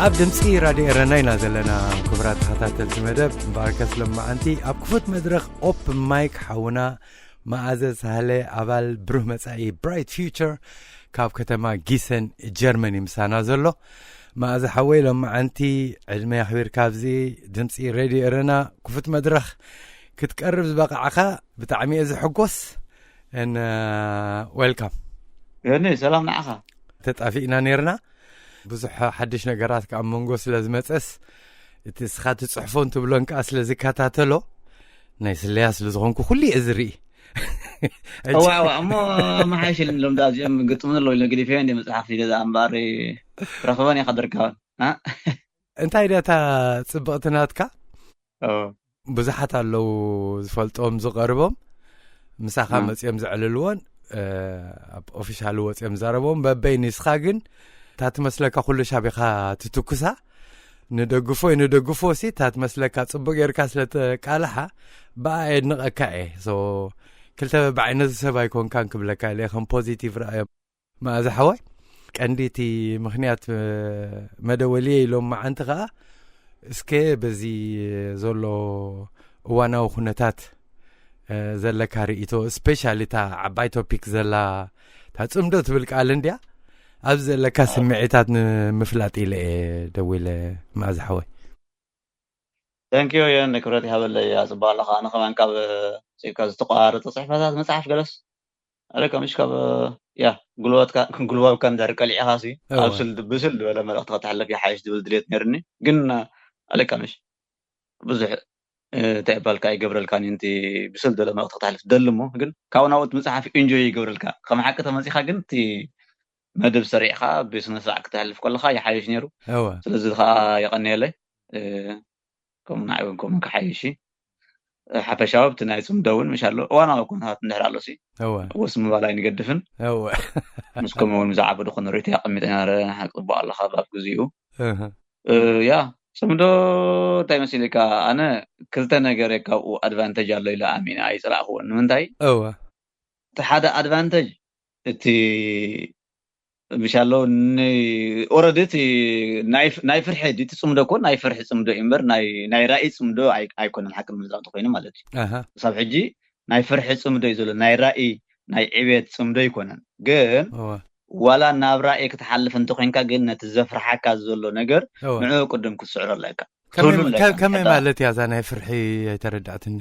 ኣብ ድምፂ ራድዮ ኤረና ኢና ዘለና። ክቡራት ተኸታተልቲ መደብ፣ እምበኣርከስ ሎማዓንቲ ኣብ ክፉት መድረኽ ኦፕን ማይክ ሓውና መኣዘ ሳህለ፣ ኣባል ብሩህ መጻኢ፣ ብራይት ፊውቸር፣ ካብ ከተማ ጊሰን ጀርመን እዩ ምሳና ዘሎ። መኣዘ ሓወይ፣ ሎማዓንቲ ዕድመ ኣኽቢርካ ኣብዚ ድምፂ ሬድዮ ኤረና ክፉት መድረኽ ክትቀርብ ዝበቓዕካ ብጣዕሚ እየ ዝሕጎስ። ን ዌልካም። ዮኒ፣ ሰላም ንዓኻ። ተጣፊእና ነርና። ብዙሕ ሓድሽ ነገራት ካብ መንጎ ስለ ዝመፀስ፣ እቲ እስኻ ትፅሕፎን ትብሎን ከዓ ስለ ዝከታተሎ፣ ናይ ስለያ ስለ ዝኾንኩ ኩሉ እየ ዝርኢ። እዋ እዋ፣ እሞ መሓይሽ ኢልኒ። ሎም ዳ እዚኦም ግጥሙን ኣለዉ ኢለ ገዲፈዮ እንደ መፅሓፍ ገዛ እምበኣር ረኽበን ኢኻ ደርካበን። አ? እንታይ ደታ ፅብቕቲ ናትካ? ኦ። ብዙሓት ኣለዉ ዝፈልጦም ዝቐርቦም፣ ምሳኻ እ። መፅኦም ዘዕልልዎን፣ እ፣ ኣብ ኦፊሻል ወፅኦም ዝዛረቦም። በበይ ንስኻ ግን እታ ትመስለካ ኩሉ ሻቢኻ ትትኩሳ፣ ንደግፎ ንደግፎ ሲ እታ ትመስለካ ፅቡቅ ጌርካ ስለ ተቃልሓ ብኣ የድንቐካ እየ። ሶ ክልተ በብዓይነቱ ሰብ ኣይኮንካን ክብለካ ኢለ ከም ፖዚቲቭ ረኣዮም። መኣዛ ሓወይ፣ ቀንዲ እቲ ምኽንያት፣ እ፣ መደወልየ ኢሎም መዓንቲ ከኣ እስከ በዚ ዘሎ እዋናዊ ኩነታት፣ እ፣ ዘለካ ርእይቶ፣ ስፔሻሊ እታ ዓባይ ቶፒክ ዘላ እታ ጽምዶ ትብል ቃል እንድያ፣ ኣብዚ ዘለካ ስምዒታት ንምፍላጥ ኢለ እየ ደዊለ። መኣዛ ሓወይ። Thank you ዮኒ፣ ክብረት ይሃበለይ። ኣጽብቕ ኣለኻ። ኣነ ከማን ካብ፣ ካብ ዝተቋራረጸ ጽሕፈታት መጽሓፍ ገለስ ኣለካ ምሽ ካብ፣ ያ፣ ጉልበትካ፣ ጉልባብካ እንድሕር ቀሊዕኻ ሲ፣ እወ። ኣብ ስል-፣ ብስል ዝበለ መልእኽቲ ከተሕልፍ ይሓይሽ ዝብል ድሌት ነይርኒ። ግን ኣለካ ምሽ ብዙሕ፣ እ፣ እንታይ ይባልካ ኣይገብረልካን እዩ። እቲ ብስል ዝበለ መልእኽቲ ከተሕልፍ ደሊ እሞ፣ ግን ካብኡ ናብኡ እቲ መጽሓፍ ኢንጆይ ይገብረልካ። ከም ሓቂ ተመጺኻ ግን እቲ መደብ ሰሪዕኻ ብስነ ስርዓት ክተሕልፍ ከለኻ ይሓይሽ ነይሩ። እወ። ስለዚ ከዓ የቐንየለይ። እ፣ ከምኡ ንዓይ እውን ከምኡ ክሓይሽ እዩ። ሓፈሻዊ ኣብቲ ናይ ጽምዶ እውን ምሽ ኣሎ። እዋናዊ ኩነታት እንድሕር ኣሎ ሲ፣ እወ። ወስ ምባል ኣይንገድፍን። እወ። ምስ ከምኡ እውን ብዛዕባ ድኹን ርእይቶ ኣቐሚጠ ነረ፣ ሓቂ ጽቡቕ ኣለኻ ኣብ ግዜኡ። እህ። እ፣ ያ፣ ጽምዶ እንታይ መሲልካ? ኣነ ክልተ ነገር እየ ካብኡ ኣድቫንቴጅ ኣሎ ኢለ ኣሚነ ኣይጸላእኽዎን። ንምንታይ? እወ። እቲ ሓደ ኣድቫንቴጅ እቲ ምሽ ኣሎ ን-፣ ኦረዲ እቲ ናይ ፍ-፣ ናይ ፍርሒ ድዩ እቲ ጽምዶ እኮ ናይ ፍርሒ ጽምዶ እዩ እምበር ናይ፣ ናይ ራእይ ጽምዶ ኣይ-፣ ኣይኮነን ሓቂ ንምዝራብ ተኾይኑ ማለት እዩ። ኣሃ። ክሳብ ሕጂ ናይ ፍርሒ ጽምዶ እዩ ዘሎ፣ ናይ ራእይ ናይ ዕቤት ጽምዶ ኣይኮነን። ግን እወ። ዋላ ናብ ራእይ ክትሓልፍ እንተኾይንካ ግን ነቲ ዘፍርሓካ ዘሎ ነገር እወ። ንዕኡ ቅድም ክትስዕሮ ኣለካ። ከመይ፣ ትህሉ ኣለካ። ከ-፣ ከመይ ምሕዳር ማለት እያ እዛ ናይ ፍርሒ ኣይተረዳእትኒ?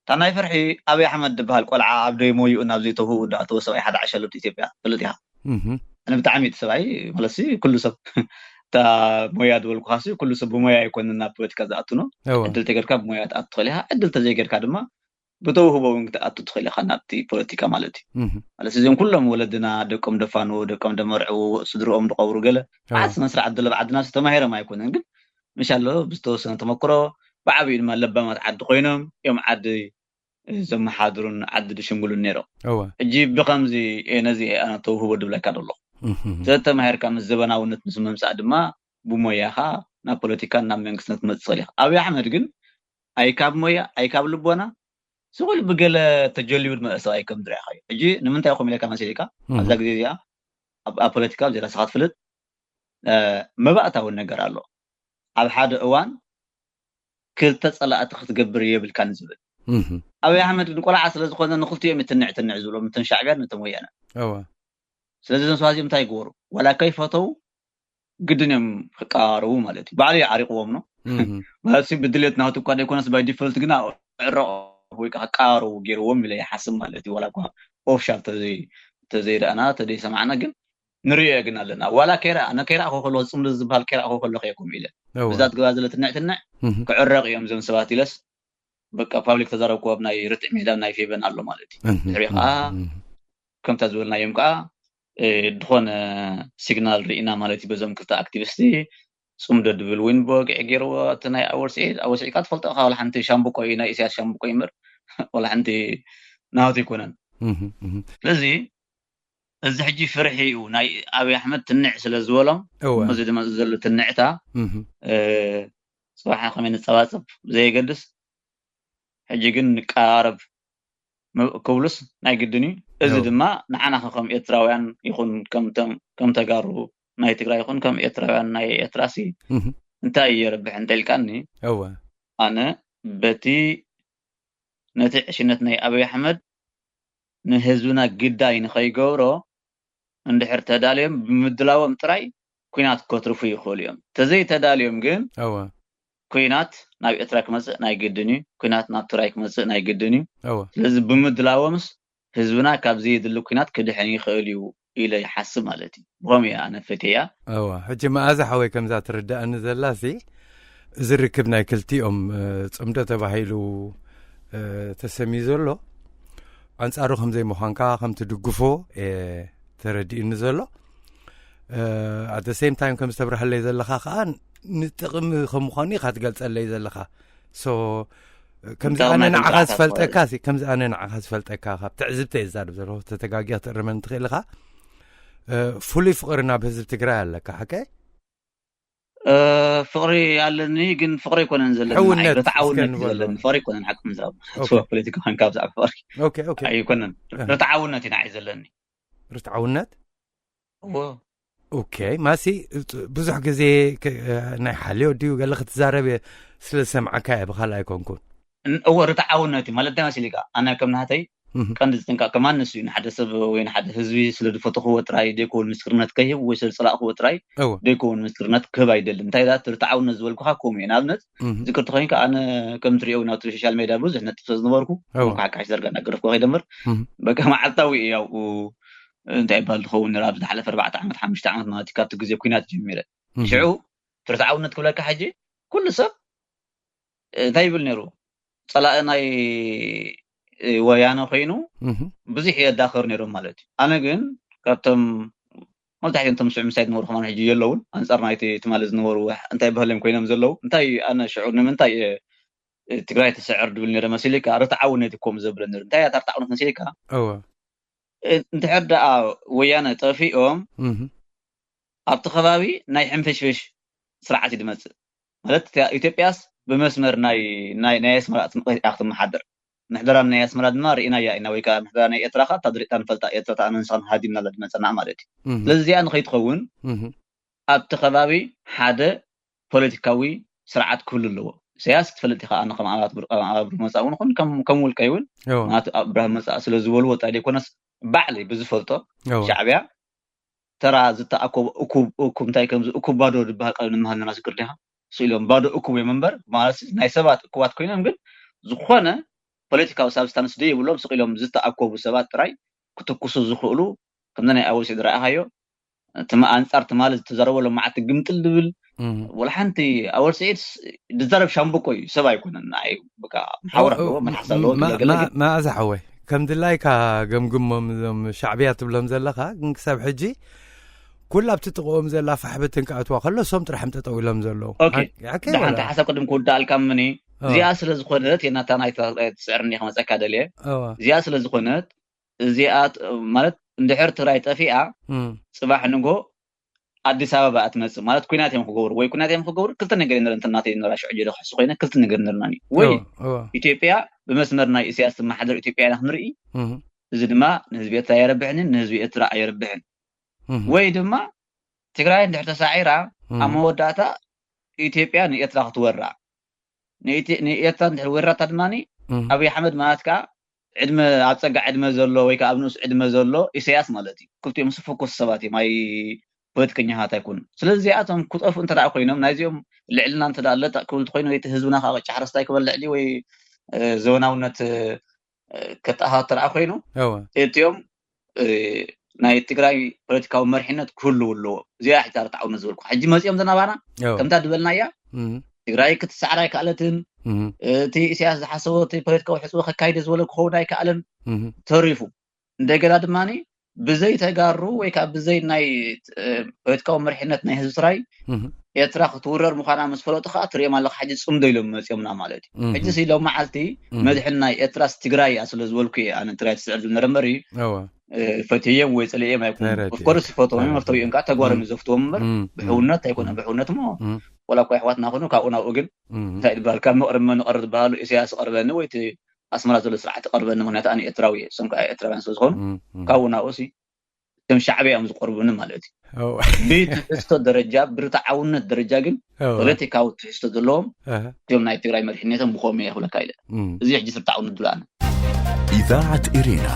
እታ ናይ ፍርሒ ኣብይ ኣሕመድ ዝበሃል ቆልዓ ኣብ ደይ ሞይኡ ናብ ዘይተውህቡ እንዳእተወ ሰብኣይ ሓደ ዓሸሉት ኢትዮጵያ ትፈልጥ ኢኻ። እህ። ኣነ ብጣዕሚ እቲ ሰብኣይ ማለትሲ ኩሉ ሰብ እታ ሞያ ዝበልኩኻሲ ኩሉ ሰብ ብሞያ ኣይኮንን ናብ ፖለቲካ ዝኣትኖ። እወ። ዕድል ተገርካ ብሞያ ትኣቱ ትኽእል ኢኻ። ዕድል ተዘይገርካ ድማ ብተውህቦ እውን ክትኣቱ ትኽእል ኢኻ ናብቲ ፖለቲካ ማለት እዩ። እህ። ማለት እዚኦም ኩሎም ወለድና ደቆም ደፋንዎ፣ ደቆም ደመርዕዎ፣ ስድርኦም ዝቐብሩ ገለ እወ። መዓት ስነ ስርዓት ዘሎ ኣብ ዓድና ተማሂሮም ኣይኮነን። ግን ምሻሎ ብዝተወሰነ ተመክሮ ብዓብኡ ድማ ለባማት ዓዲ ኮይኖም እዮም ዓዲ ዘመሓድሩን ዓዲ ድሽምግሉን ነይሮም። እወ። ሕጂ ብኸምዚ እየ ነዚ እየ ኣነ ተውህቦ ድብለካ ደለኹ። እህ። ዘተማሂርካ ምስ ዘበናውነት ምስ ምምፃእ ድማ ብሞያኻ ናብ ፖለቲካን ናብ መንግስትነት ትመፅእ ትኽእል ኢኻ። ኣብይ ኣሕመድ ግን ኣይ ካብ ሞያ ኣይ ካብ ልቦና ስኹል ብገለ ተጀልዩ ዝመፀ ሰብኣይ ከም ዝረኣኻዮ። ሕጂ ንምንታይ ኮም ኢለካ መሲልካ እህ። ኣብዛ ግዜ እዚኣ ኣብ፣ ኣብ ፖለቲካ ኣብ ዜራ ስኻ ትፍልጥ፣ እ፣ መባእታዊ ነገር ኣሎ። ኣብ ሓደ እዋን ክልተ ጸላእቲ ክትገብር የብልካን ዝብል። እህ። ኣብይ ኣሕመድ ግን ቆልዓ ስለ ዝኾነ ንኽልቲኦም እዩ ትንዕ ትንዕ ዝብሎም፣ ነቶም ሻዕብያን ነቶም ወያነ። እወ። ስለዚ እዞም ሰባት እዚኦም እንታይ ይግበሩ? ዋላ ከይፈተው ግድን እዮም ክቀራረቡ ማለት እዩ። ባዕሉ እዩ ዓሪቕዎም ነው። እህ። ማለት ሲ ብድሌት ናቱ እኳ ዘይኮነስ ባይ ዲፎልት ግን ኣዕረቕ ወይ ከዓ ክቀራረቡ ገይርዎም ኢለ ይሓስብ ማለት እዩ። ዋላ እኳ ኦፊሻል ተዘይ-፣ ተዘይረኣና፣ ተዘይሰማዕና ግን ንርእዮ ግን ኣለና። ዋላ ከይረኣ-፣ ኣነ ከይረኣኹ ከለኹ፣ ጽምዶ ዝበሃል ከይረኣኹ ከለኹ እየ ከምኡ ኢለ። እወ። ብዛት ግባ ዝለ ትንዕ ትንዕ እህ። ክዕረቕ እዮም እዞም ሰባት ኢለስ በቃ ፓብሊክ ተዛረብኩ ኣብ ናይ ርትዕ ሜዳ ናይ ፌቨን ኣሎ ማለት እዩ። ድሕሪ ከዓ ከምታ ዝበልናዮም ከዓ ድኾነ ሲግናል ርኢና ማለት እዩ። በዞም ክልተ ኣክቲቪስቲ ጽምዶ ድብል ዊን ብወግዒ ገይርዎ። እቲ ናይ ኣወል ስዒድ ኣወል ስዒድ ከዓ ትፈልጦ፣ ካብ ሓንቲ ሻምብቆ እዩ፣ ናይ ኢሳያስ ሻምብቆ ይምር ወላ ሓንቲ ናቱ ኣይኮነን። ስለዚ እዚ ሕጂ ፍርሒ እዩ ናይ ኣብይ ኣሕመድ ትንዕ ስለ ዝበሎም፣ እዚ ድማ ዘሎ ትንዕታ ጽባሕ ከመይ ንጸባጽብ ብዘየገድስ ሕጂ ግን ንቀራረብ ክብሉስ ናይ ግድን እዩ። እዚ ድማ ንዓና ከም ኤርትራውያን ይኹን ከም ተጋሩ ናይ ትግራይ ይኹን ከም ኤርትራውያን ናይ ኤርትራሲ እንታይ የርብሕ እንተልካኒ፣ ኣነ በቲ ነቲ ዕሽነት ናይ ኣብይ ኣሕመድ ንህዝብና ግዳይ ንኸይገብሮ እንድሕር ተዳልዮም ብምድላዎም ጥራይ ኩናት ከትርፉ ይኽእሉ እዮም። ተዘይተዳልዮም ግን ኩናት ናብ ኤርትራ ክመጽእ ናይ ግድን እዩ። ኩናት ናብ ትግራይ ክመጽእ ናይ ግድን እዩ። ስለዚ ብምድላዎምስ ህዝብና ካብ ዘየድሊ ኩናት ክድሕን ይኽእል እዩ ኢለ ይሓስብ ማለት እዩ። ብኸምኡ እየ ኣነ ፈትያ። እዋ ሕጂ መኣዛ ሓወይ ከምዛ ትርዳእኒ ዘላሲ እዚ ርክብ ናይ ክልቲኦም ጽምዶ ተባሂሉ ተሰምዩ ዘሎ ኣንጻሩ ከምዘይ ምዃንካ ከም ትድግፎ ተረዲእኒ ዘሎ። ኣት ሴም ታይም ከም ዝተብርሃለይ ዘለኻ ከዓ ንጥቕሚ ከም ምዃኑ ኢኻ ትገልጸለይ ዘለኻ። ሶ ከምዚ ኣነ ንዓኻ ዝፈልጠካ ከምዚ ኣነ ንዓኻ ዝፈልጠካ ካብ ትዕዝብተ ይዛርብ ዘለኹ ተተጋጊያ ትእርመን ትኽእል ኢኻ። ፍሉይ ፍቕሪ ናብ ህዝቢ ትግራይ ኣለካ ሓቀይ? ፍቕሪ ኣለኒ ግን ፍቕሪ ኣይኮነን ዘለኒ። ርትዓውነት እዩ ዘለኒ። ፍቕሪ ኣይኮነን ሓቂ ምዛብ ፖለቲካ ኮይንካ ብዛዕባ ፍቕሪ ኣይኮነን። ርትዓውነት እዩ ንዓይ ዘለኒ። ርትዓውነት ኦኬ ማሲ ብዙሕ ግዜ ናይ ሓልዮ ድዩ ገለ ክትዛረብ እየ ስለ ዝሰምዓካ እየ ብካልእ ኣይኮንኩን። እወ ርትዓውነት እዩ ማለት እንታይ መሲልካ ኣነ ከም ናተይ ቀንዲ ዝጥንቀቕ ከማን ንሱ እዩ። ንሓደ ሰብ ወይ ንሓደ ህዝቢ ስለ ዝፈተኽዎ ጥራይ ደይከውን ምስክርነት ከይህብ ወይ ስለ ዝፀላእኽዎ ጥራይ ደይከውን ምስክርነት ክህብ ኣይደልን። እንታይ ዳ ርትዓውነት ዝበልኩኻ ከምኡ እዩ። ንኣብነት ዝክርቲ ኮይንካ ኣነ ከም ትሪኦ ናብ ሶሻል ሜድያ ብዙሕ ነጥብ ስለ ዝነበርኩ ሓካሽ ዘርጋ እናገረፍኩ ከይደምር በቃ መዓልታዊ እዩ ያው እንታይ ይበሃል ዝኸውን ነሩ ኣብዚ ዝሓለፈ ኣርባዕተ ዓመት ሓሙሽተ ዓመት ማለት እዩ ካብቲ ግዜ ኩናት ጀሚረ ሽዑ ትርትዓውነት ክብለካ ሕጂ ኩሉ ሰብ እንታይ ይብል ነሩ ፀላኢ ናይ ወያነ ኮይኑ ብዙሕ የዳኸር ነሮም ማለት እዩ። ኣነ ግን ካብቶም መብዛሕትኦም እቶም ስዑ ምሳይ ዝነበሩ ከማን ሕጂ የለውን ኣንፃር ናይቲ ትማሊ ዝነበሩ እንታይ በህሎም ኮይኖም ዘለዉ እንታይ ኣነ ሽዑ ንምንታይ ትግራይ ትስዕር ድብል ነረ መሲልካ ርትዓውነት እዩ ከምኡ ዘብለ ነሩ እንታይ እያ እታ ርትዓውነት መሲልካ እንድሕር ደኣ ወያነ ጠፊኦም ኣብቲ ከባቢ ናይ ሕንፍሽፍሽ ስርዓት እዩ ድመፅእ ማለት ኢትዮጵያስ ብመስመር ናይ ናይ ኣስመራ እያ ክትመሓደር ምሕደራ ናይ ኣስመራ ድማ ርኢናያ ኢና ወይ ከዓ ምሕደራ ናይ ኤርትራ ከዓ እታ ድሪእታ ንፈልጣ ኤርትራ ተኣመንሳን ሃዲምና ድመፀና ማለት እዩ ስለዚ እዚኣ ንኸይትኸውን ኣብቲ ከባቢ ሓደ ፖለቲካዊ ስርዓት ክህሉ ኣለዎ። ኢሳያስ ትፈልጥ ኢኻ ኣነ ከም ኣባት ብርቀ ኣባብር መጻእ እውን ኹን ከም ከም ውልቀይ እውን ማለት ኣብራህ መጻእ ስለ ዝበልዎ ጣ ዘይኮነስ ባዕለይ ብዝፈልጦ ሻዕብያ ተራ ዝተኣኮቡ እኩብ እኩብ እንታይ ከም እኩብ ባዶ ዝበሃል ቃል ንምሃል ነና ዝቅር ዲኻ ስኢሎም ባዶ እኩብ እዮም እምበር ማለት ናይ ሰባት እኩባት ኮይኖም ግን ዝኾነ ፖለቲካዊ ሳብስታንስ ደይብሎም ስቕ ኢሎም ዝተኣኮቡ ሰባት ጥራይ ክትኩሱ ዝኽእሉ ከምዚ ናይ ኣወልሲ ዝረኣኻዮ ኣንጻር ትማሊ ዝተዛረበ ሎም መዓልቲ ግምጥል ድብል ወላ ሓንቲ ኣወል ስዒድ ዝዛረብ ሻምብቆ እዩ ሰብ ኣይኮነን ንዓይ በቃ ሓወር ኣለዎ መልሓስ ኣለዎ ገለ ገለ ግን መኣዛ ሓወይ ከም ድላይካ ገምግሞም እዞም ሻዕብያ ትብሎም ዘለኻ ግን ክሳብ ሕጂ ኩላ ኣብቲ ጥቕኦም ዘላ ፋሕብትን ክኣትዋ ከሎ ሶም ጥራሕ ጠጠው ኢሎም ዘለዉ ኦኬ ሓቂ ደሓን ወላ? እንታይ ሓሳብ ቅድም ክውዳእልካ ምኒ እዚኣ ስለ ዝኾነት የናታ ናይ ትስዕርኒ ከመፀካ ደልየ እዋ እዚኣ ስለ ዝኾነት እዚኣ ማለት እንድሕር ትግራይ ጠፊኣ እም፣ ፅባሕ ንጎ ኣዲስ ኣበባ እያ ትመፅእ ማለት ኩናት እዮም ክገብሩ ወይ ኩናት እዮም ክገብሩ ክልተ ነገር ነረ እንተናተ ነራ ሽዑ ጀደ ክሕሱ ኮይነ ክልተ ነገር ነርና እዩ ወይ እዋ፣ እዋ፣ ኢትዮጵያ ብመስመር ናይ ኢሳያስ ትመሓደር ኢትዮጵያ ኢና ክንርኢ እም፣ እዚ ድማ ንህዝቢ ኤርትራ የረብሕንን ንህዝቢ ኤርትራ ኣየረብሕን እም፣ ወይ ድማ ትግራይ እንድሕር ተሳዒራ እም፣ ኣብ መወዳእታ ኢትዮጵያ ንኤርትራ ክትወራ ንኤርትራ እንድሕር ወሪራታ ድማ ኣብይ ኣሕመድ ማለት ከዓ ዕድመ ኣብ ፀጋ ዕድመ ዘሎ ወይ ከዓ ኣብ ንኡስ ዕድመ ዘሎ ኢሳያስ ማለት እዩ ክልቲኦም ስፉኩስ ሰባት እዮም ኣይ ፖለቲከኛታት ኣይኮኑን ስለዚ እዚኣቶም ክጠፍኡ እንተ ኮይኖም ናይዚኦም ልዕልና እንተ ኣለጠ ክብል ኮይኑ ወይ ህዝብና ከዓ ጫሕረስታይ ክበል ልዕሊ ወይ ዘበናውነት ክጠሃት ተደኣ ኮይኑ እቲኦም ናይ ትግራይ ፖለቲካዊ መርሒነት ክህልው ኣለዎ እዚኣ ሕጂ ርትዓውነት ዝበልኩ ሕጂ መፂኦም ዘናባና ከምታ ዝበልናያ ትግራይ ክትሰዕር ኣይከኣለትን እቲ ኢሳያስ ዝሓሰቦ እቲ ፖለቲካዊ ሕፅቦ ከካይደ ዝበሎ ክኸውን ኣይከኣለን። ተሪፉ እንደገና ድማ ብዘይ ተጋሩ ወይ ከዓ ብዘይ ናይ ፖለቲካዊ መሪሕነት ናይ ህዝቢ ትግራይ ኤርትራ ክትውረር ምዃና ምስ ፈለጡ ከዓ ትሪኦም ኣለካ ሕጂ ፅምዶ ኢሎም መፂኦምና ማለት እዩ። ሕጂ ሲ ሎም መዓልቲ መድሕን ናይ ኤርትራስ ትግራይ እያ ስለ ዝበልኩ እየ ኣነ ትግራይ ትስዕር ዝብል ነረ እምበር ፈትዮም ወይ ፀሊኦም ኣይኮኑን። ኦፍኮርስ ይፈትዎም እዮም፣ መፍተዊ እዮም ከዓ ተጓሮም እዩ ዘፍትዎም እምበር ብሕውነት ኣይኮነ። ብሕውነት እሞ ወላ እኳ ኣሕዋትና ኮኑ ካብኡ ናብኡ ግን እንታይ ይበሃል ካብ መቕርብ መን ይቐርብ ዝበሃሉ ኢሳያስ ይቐርበኒ ወይ እቲ ኣስመራ ዘሎ ስርዓት ይቐርበኒ። ምክንያቱ ኣነ ኤርትራዊ እየ፣ እሶም ከዓ ኤርትራውያን ስለ ዝኾኑ ካብኡ ናብኡ ሲ ከም ሻዕብያ እዮም ዝቐርቡኒ ማለት እዩ። ብትሕዝቶ ደረጃ ብርትዓውነት ደረጃ ግን ፖለቲካዊ ትሕዝቶ ዘለዎም እቲኦም ናይ ትግራይ መሪሕነቶም ብኸመይ እየ ክብለካ ኢለ። እዚ ሕጂ ስርትዓውነት ዝብሎ ኣነ إذاعة إرينا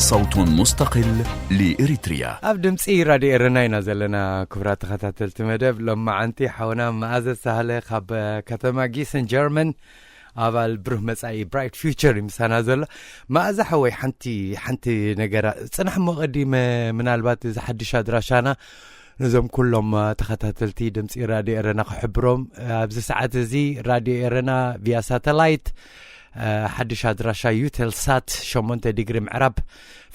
صوت مستقل لإريتريا. ኣብ ድምፂ ራድዮ ኤረና ኢና ዘለና። ክቡራት ተኸታተልቲ መደብ ሎማዓንቲ ሓውና መኣዘ ሳህለ ካብ ከተማ ጊስን ጀርመን ኣባል ብሩህ መፃኢ ብራይት ፊውቸር እዩ ምሳና ዘሎ። መኣዛ ሓወይ ሓንቲ ሓንቲ ነገራ ፅናሕ እሞ ቀዲመ ምናልባት እዚ ሓድሽ ኣድራሻና ነዞም ኩሎም ተኸታተልቲ ድምፂ ራድዮ ኤረና ክሕብሮም ኣብዚ ሰዓት እዚ ራድዮ ኤረና ቪያ ሳተላይት ሓድሽ ኣድራሻ ዩ ቴልሳት ሸሞንተ ዲግሪ ምዕራብ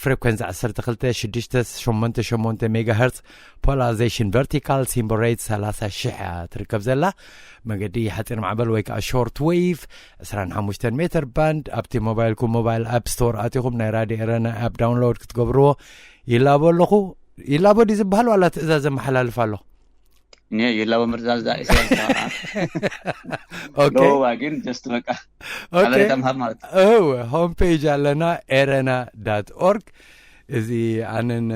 ፍሬኮንሲ ዓሰርተ ክልተ ሽዱሽተ ሸሞንተ ሸሞንተ ሜጋሄርትስ ፖላራይዜሽን ቨርቲካል ሲምቦል ሬት ሰላሳ ሽሕ እያ ትርከብ ዘላ። መገዲ ሓፂር ማዕበል ወይ ከዓ ሾርት ዌቭ ዕስራን ሓሙሽተን ሜትር ባንድ ኣብቲ ሞባይልኩም ሞባይል ኣፕ ስቶር ኣቲኹም ናይ ራድዮ ኤረና ኣፕ ዳውንሎድ ክትገብርዎ ይላቦ ኣለኹ። ይላቦ ድዩ ዝበሃል ዋላ ትእዛዝ ዘመሓላልፍ ኣለኹ? ይላቦ ምርዛዝ ዳ ኦኬ ሎዋ ግን ጀስት በቃ ኦኬ ሓበሬታ ምሃብ ማለት እዩ። እህወ ሆም ፔጅ ኣለና ኤረና ዳት ኦርግ። እዚ ኣነን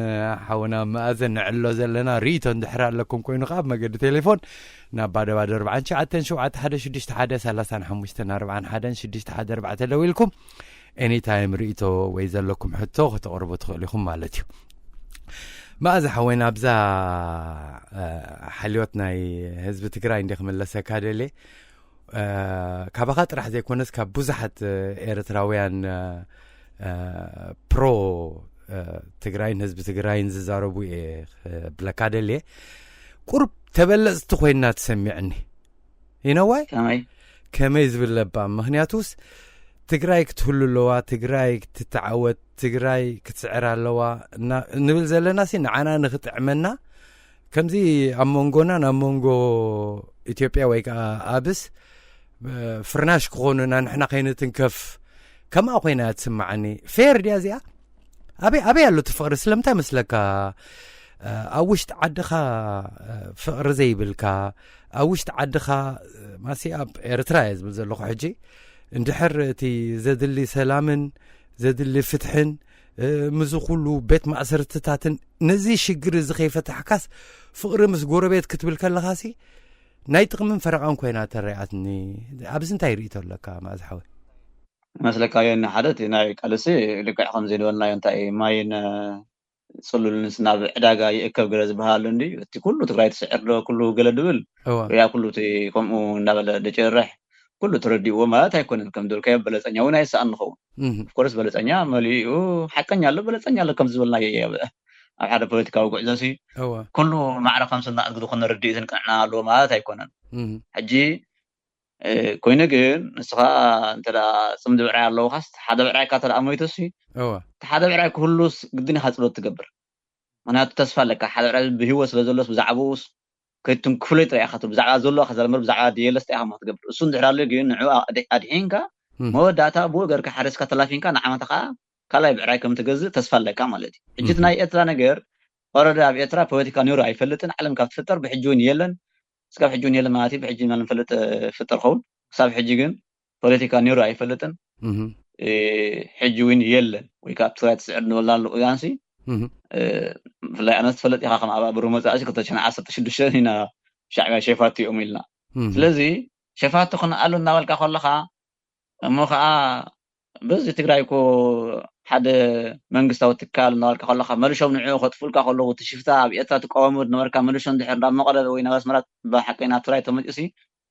ሓውና መኣዘን ንዕሎ ዘለና ርእቶ እንድሕር ኣለኩም ኮይኑ ከዓ ኣብ መገዲ ቴሌፎን ናብ ባዶ ባዶ ኣርባዓን ትሽዓተን ሸውዓተ ሓደ ሽዱሽተ ሓደ ሰላሳን ሓሙሽተን ኣርባዓን ሓደን ሽዱሽተ ሓደ ኣርባዕተ ደዊልኩም ኤኒታይም ርእቶ ወይ ዘለኩም ሕቶ ከተቕርቡ ትኽእሉ ኢኹም ማለት እዩ። መኣዛ ሓወይና ኣብዛ ሓልዮት ናይ ህዝቢ ትግራይ እንዲ ክምለሰካ ደልየ ካባኻ ጥራሕ ዘይኮነስ ካብ ብዙሓት ኤርትራውያን ፕሮ ትግራይን ህዝቢ ትግራይን ዝዛረቡ እየ ክብለካ ደልየ። ቁርብ ተበለፅቲ ኮይና ትሰሚዕኒ ይነዋይ ከመይ ከመይ ዝብል ለባም ምክንያቱስ ትግራይ ክትህሉ ኣለዋ፣ ትግራይ ክትተዓወት፣ ትግራይ ክትስዕር ኣለዋ ንብል ዘለና ሲ ንዓና ንክጥዕመና ከምዚ ኣብ መንጎና ናብ መንጎ ኢትዮጵያ ወይ ከዓ ኣብስ ፍርናሽ ክኾኑና ንሕና ከይንትንከፍ ከምኣ ኮይና እያ ትስማዓኒ። ፌር ድያ እዚኣ? ኣበይ ኣበይ ኣሎ እቲ ፍቕሪ? ስለምንታይ መስለካ ኣብ ውሽጢ ዓድኻ ፍቕሪ ዘይብልካ ኣብ ውሽጢ ዓድኻ ማሲ ኣብ ኤርትራ እየ ዝብል ዘለኹ ሕጂ እንድሕር እቲ ዘድሊ ሰላምን ዘድሊ ፍትሕን ምዚ ኩሉ ቤት ማእሰርትታትን ነዚ ሽግር እዚ ከይፈታሕካስ ፍቕሪ ምስ ጎረቤት ክትብል ከለኻሲ ናይ ጥቕምን ፈረቓን ኮይና ተረኣትኒ። ኣብዚ እንታይ ርእቶ ኣለካ ማእዝሓወይ? መስለካዮ ሓደ እቲ ናይ ቃልሲ ልክዕ ከም ዘይነበልናዮ እንታይ ማይን ፅሉልንስ ናብ ዕዳጋ ይእከብ ገለ ዝበሃል እንዲ እቲ ኩሉ ትግራይ ትስዕር ዶ ኩሉ ገለ ድብል ያ ኩሉ እቲ ከምኡ እናበለ ደጨርሕ ኩሉ ተረዲእዎ ማለት ኣይኮነን። ከም ዝበልካዮ በለፀኛ እውን ኣይሰኣን ንኸውን ኮርስ በለፀኛ መሊኡ ሓቀኛ ኣሎ በለፀኛ ኣሎ ከም ዝበልናዮ ኣብ ሓደ ፖለቲካዊ ጉዕዞ ሲ ኩሉ ማዕረ ከም ስና ኣድግዱ ክነርድእ ዝንቅንዕና ኣለዎ ማለት ኣይኮነን። ሕጂ ኮይኑ ግን ንስኻ እንተ ፅምዲ ብዕራይ ኣለውካስ ሓደ ብዕራይካ እንተ ሞይቱ ሲ እቲ ሓደ ብዕራይ ክህሉስ ግድን ኢኻ ፀሎት ትገብር። ምክንያቱ ተስፋ ኣለካ ሓደ ብዕራይ ብህይወት ስለ ዘሎስ ብዛዕባኡስ ከይትንክፍለይ ጥራይ ኢኻ ትብል። ብዛዕባ ዘሎ ኢኻ ዘረምር ብዛዕባ ድየለስ ጥራይ ኢኻ ትገብር። እሱ እንድሕር ኣሎ ግን ንዑ ኣድሒንካ መወዳእታ ብኡ ገርካ ሓደስካ ተላፊንካ ንዓመታ ከዓ ካልኣይ ብዕራይ ከም ትገዝእ ተስፋ ኣለካ ማለት እዩ። ሕጂ እቲ ናይ ኤርትራ ነገር ኦረዲ ኣብ ኤርትራ ፖለቲካ ነይሩ ኣይፈልጥን። ዓለም ካብ ትፍጠር ብሕጂ እውን የለን። እስካብ ሕጂ እውን የለን ማለት እዩ። ብሕጂ ንፈልጥ ፍጠር ኸውን ክሳብ ሕጂ ግን ፖለቲካ ነይሩ ኣይፈልጥን። ሕጂ እውን የለን ወይ ከዓ ኣብ ትግራይ ትስዕር ንበላ ኣሎ እዋንሲ ብፍላይ ኣነስ ትፈልጥ ኢኻ ከም ኣባብሩ መፃእሲ ክልተ ሽሕን ዓሰርተ ሽዱሽተን ኢና ሻዕብያ ሸፋቱ እዮም ኢልና። ስለዚ ሸፋቱ ክንኣሉ እናበልካ ከለኻ እሞ ከዓ በዚ ትግራይ እኮ ሓደ መንግስታዊ ትካል እናበልካ ከለካ መልሾም ንዕኡ ከጥፉልካ ከለዉ እቲ ሽፍታ ኣብ ኤርትራ ትቃወሙ ዝነበርካ መልሾም ድሕር ናብ መቐለ ወይ ናብ ኣስመራ ብሓቀይ ናብ ትግራይ ተመፂኡሲ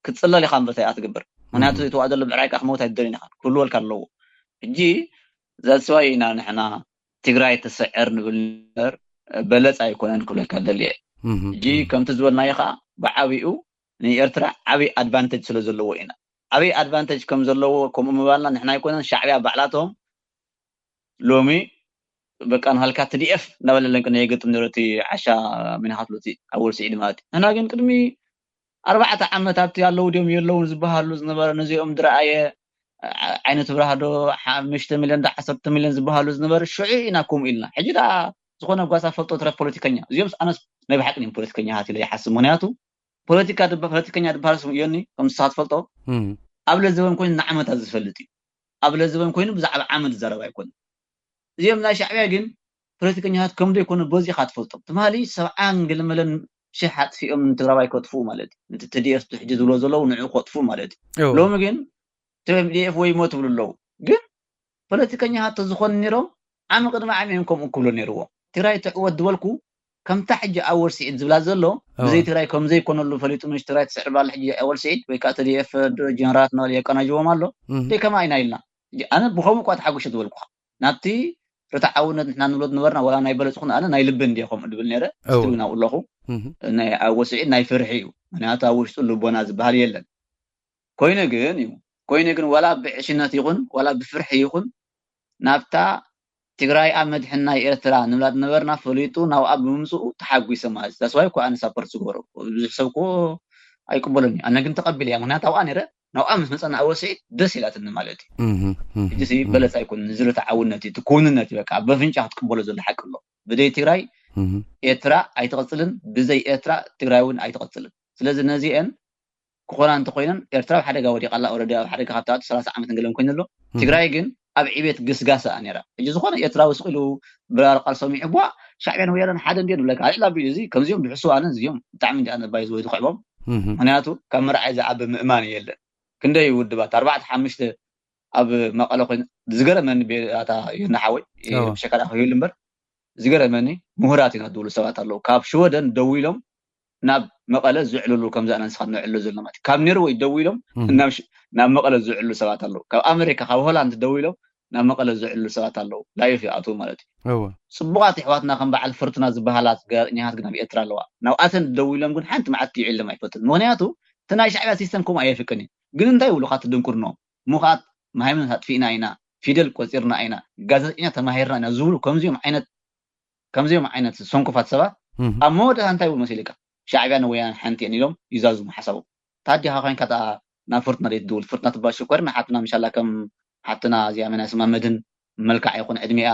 ክትፅለል ኢካ እምበር እንታይ ኢካ ትገብር? ምክንያቱ እቲ ዋእ ዘሎ ብዕራይ ከዓ ክመውት ኣይትደልን ኢካ ክብልወልካ ኣለዎ። ሕጂ that's why ኢና ንሕና ትግራይ ትስዕር ንብል እምበር በለፅ ኣይኮነን ክብለካ ደልየ። ሕጂ ከምቲ ዝበልናዮ ከዓ ብዓብኡ ንኤርትራ ዓብይ ኣድቫንቴጅ ስለ ዘለዎ ኢና። ኣበይ ኣድቫንቴጅ ከም ዘለዎ ከምኡ ምባልና ንሕና ኣይኮነን፣ ሻዕብያ ባዕላቶም ሎሚ በቃ ንሃልካ ቲ ዲ ኤፍ እናበለለን ቅነ የገጥም ነሮ እቲ ዓሻ ሚናኻትሎ እቲ ኣወል ስዒድ ማለት እዩ። ንሕና ግን ቅድሚ ኣርባዕተ ዓመት ኣብቲ ኣለዉ ድዮም የለውን ዝበሃሉ ዝነበረ ነዚኦም ድረኣየ ዓ- ዓይነት ብራህዶ ሓሙሽተ ሚልዮን ዶ ዓሰርተ ሚልዮን ዝበሃሉ ዝነበረ ሽዑ ኢና ከምኡ ኢልና። ሕጂ ደኣ ዝኾነ ጓሳ ፈልጦ ትረፍ ፖለቲከኛ እዚኦም ኣነስ ናይ ብሓቂ እዮም ፖለቲከኛታት ኢለ ይሓስብ። ምክንያቱ ፖለቲካ ድበ- ፖለቲከኛ ዝበሃል ስም እዮኒ ከም ንስኻ ትፈልጦ እም፣ ኣብ ለዘበን ኮይኑ ንዓመታት ዝፈልጥ እዩ። ኣብ ለዘበን ኮይኑ ብዛዕባ ዓመት ዝዛረብ ኣይኮነ። እዚኦም ናይ ሻዕብያ ግን ፖለቲከኛታት ከም ዘይኮነ በዚኻ ትፈልጦም። ትማሊ ሰብዓን ገለመለን ሽሕ ኣጥፊኦም ንትግራዋይ ከጥፍኡ ማለት እዩ። ነቲ ቲ ዲ ኤፍ ሕጂ ዝብሎ ዘለዉ ንዑ ከጥፍኡ ማለት እዩ። እዎ። ሎሚ ግን ቲ ዲ ኤፍ ወይ ሞ ትብሉ ኣለዉ። ግን ፖለቲከኛታት ተዝኾኑ ነይሮም ዓሚ ቅድሚ ዓሚ እዮም ከምኡ ክብሉ ነይርዎም። ትግራይ ትዕወት ዝበልኩ ከምታ ሕጂ ኣወል ስዒድ ዝብላ ዘሎ እዎ። ብዘይ ትግራይ ከም ዘይኮነሉ ፈሊጡ ምሽ ትግራይ ትስዕር ባላ ሕጂ ኣወል ስዒድ ወይ ከዓ ቲ ዲ ኤፍ ጀነራላት እናበለ የቀናጅዎም ኣሎ። እም፣ ደይ ከማ ኢና ኢልና። ሕጂ ኣነ ብኸምኡ እኳ ተሓጒሸ ዝበልኩኻ ናብቲ ርትዓውነት ንሕና ንብሎ ነበርና ዋላ ናይ በለፅኹን ኣነ ናይ ልቢ እንዲየ ከምኡ ድብል ነይረ እዎ። ስትሪው ናብኡ ኣለኹ። እም፣ ናይ ኣወል ስዒድ ናይ ፍርሒ እዩ። ምክንያቱ ኣብ ውሽጡ ልቦና ዝበሃል የለን። ኮይኑ ግን እዩ ኮይኑ ግን ዋላ ብዕሽነት ይኹን ዋላ ብፍርሒ ይኹን ናብታ ትግራይ ኣብ መድሕን ናይ ኤርትራ ንብላ ነበርና ፈሊጡ ናብኣ ብምምፅኡ ተሓጒሰ ማለት እዩ። ዳስዋይ እኮ ኣነ ሳፖርት ዝገበሮ ብዙሕ ሰብ እኮ ኣይቅበሎን እዩ። ኣነ ግን ተቐቢለ እያ። ምክንያቱ ኣብኣ ነይረ ናብኣ ምስ መፀና ኣወስዒ ደስ ኢላትኒ ማለት እዩ። እም፣ እም፣ ሕጂ ሲ በለፅ ኣይኮንን እዚ ርትዓውነት እዩ፣ እቲ ክውንነት እዩ። በቃ በፍንጫ ክትቅበሎ ዘሎ ሓቂ ኣሎ። ብዘይ ትግራይ እም፣ ኤርትራ ኣይትቐፅልን፣ ብዘይ ኤርትራ ትግራይ እውን ኣይትቐፅልን። ስለዚ ነዚአን ክኾና እንተኮይነን ኤርትራ ኣብ ሓደጋ ወዲቓ ኣላ። ኦልሬዲ ኣብ ሓደጋ ካብቲ ኣብቲ ሰላሳ ዓመት ንገለን ኮይኑ ኣሎ። ትግራይ ግን ኣብ ዕቤት ግስጋሰ እያ ነይራ። ሕጂ ዝኾነ ኤርትራዊ ስቕ ኢሉ ብራር ቃል ሰሚዑ ቧ ሻዕብያን ወያነን ሓደ እንድዮ ንብለካ። ኣልዕል ኣቢሉ እዚ ከምዚኦም ድሕሱ ኣነ እዚኦም ብጣዕሚ እንዲ ኣነ ባይ ዝወይ ዝኽዕቦም። ምክንያቱ ካብ መርዓይ ዝዓቢ ምእማን የለን። ክንደይ ውድባት ኣርባዕተ ሓሙሽተ ኣብ መቐለ ኮይኑ ዝገረመኒ ቤ- ኣታ ዮና ሓወይ እዎ። ሸካዳ ክህሉ እምበር ዝገረመኒ ምሁራት ኢና ዝብሉ ሰባት ኣለዉ። ካብ ሽወደን ደዊሎም ናብ መቐለ ዝዕልሉ ከምዚ ኣነ ንስኻ ንዕሉ ዘለና ማለት እዩ። ካብ ኖርወይ ደዊሎም እም። ናብ ሽ- ናብ መቐለ ዝዕልሉ ሰባት ኣለዉ። ካብ ኣሜሪካ ካብ ሆላንድ ደዊሎም ናብ መቐለ ዝዕልሉ ሰባት ኣለዉ። ላይፍ ይኣትዉ ማለት እዩ። እወ። ፅቡቓት ኣሕዋትና ከም በዓል ፍርቱና ዝበሃላ ጋዜጠኛታት ግን ኣብ ኤርትራ ኣለዋ። ናብኣተን ደዊሎም ግን ሓንቲ መዓልቲ ይዕልም ኣይፈልጥን። ምክንያቱ እቲ ናይ ሻዕብያ ሲስተም ከምኡ ኣየፍቅን እዩ። ግን እንታይ ይብሉ ካቲ ድንቁርኖ ምኻት ሃይማኖት ኣጥፊእና ኢና፣ ፊደል ቆፂርና ኢና፣ ጋዜጠኛ ተማሂርና ኢና ዝብሉ ከምዚኦም ዓይነት ከምዚኦም ዓይነት ሰንኮፋት ሰባት እም። ኣብ መወዳእታ እንታይ ይብሉ መሲልካ? ሻዕብያን ወያነን ሓንቲ እየን ኢሎም ይዛዝሙ ሓሳቦም። ታዲኻ ኮይንካ ታ ናብ ፍርትና ደይ ትድውል? ፍርትና ትባል ሽኮር ንሓትና ምሻላ ከም ሓትና እዚኣ መና ስማ መድን መልክዓ ይኹን ዕድሚኣ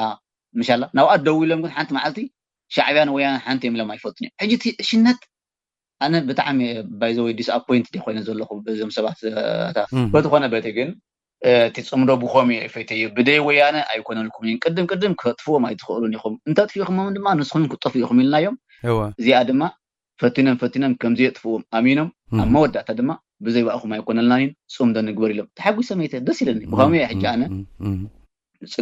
ምሻላ ናብኣ ደው ኢሎም ግን ሓንቲ መዓልቲ ሻዕብያን ወያነን ሓንቲ እዮም ኢሎም ኣይፈልጡን እዮም። ሕጂ እቲ ዕሽነት ኣነ ብጣዕሚ ባይዘወይ ዲስኣፖይንት ኮይነ ዘለኹ በዞም ሰባት ኣታ እም። በዝኾነ በቲ ግን እቲ ፅምዶ ብኾም እየ ፈተዩ ብደይ ወያነ ኣይኮነልኩም እዩ ቅድም ቅድም ክተጥፍዎም ኣይትኽእሉን ኢኹም እንተጥፊእኹሞም ድማ ንስኹም ክትጠፍኡ ኢኹም ኢልናዮም። እወ። እዚኣ ድማ ፈቲኖም ፈቲኖም ከምዚ የጥፍዎም ኣሚኖም ኣብ እም። መወዳእታ ድማ ብዘይ ባእኹም ኣይኮነልናን እዩ ፅምዶ ንግበር ኢሎም ተሓጒሰ መይተ ደስ ኢለኒ ብኸመይ እየ ሕጂ ኣነ እም፣ እም።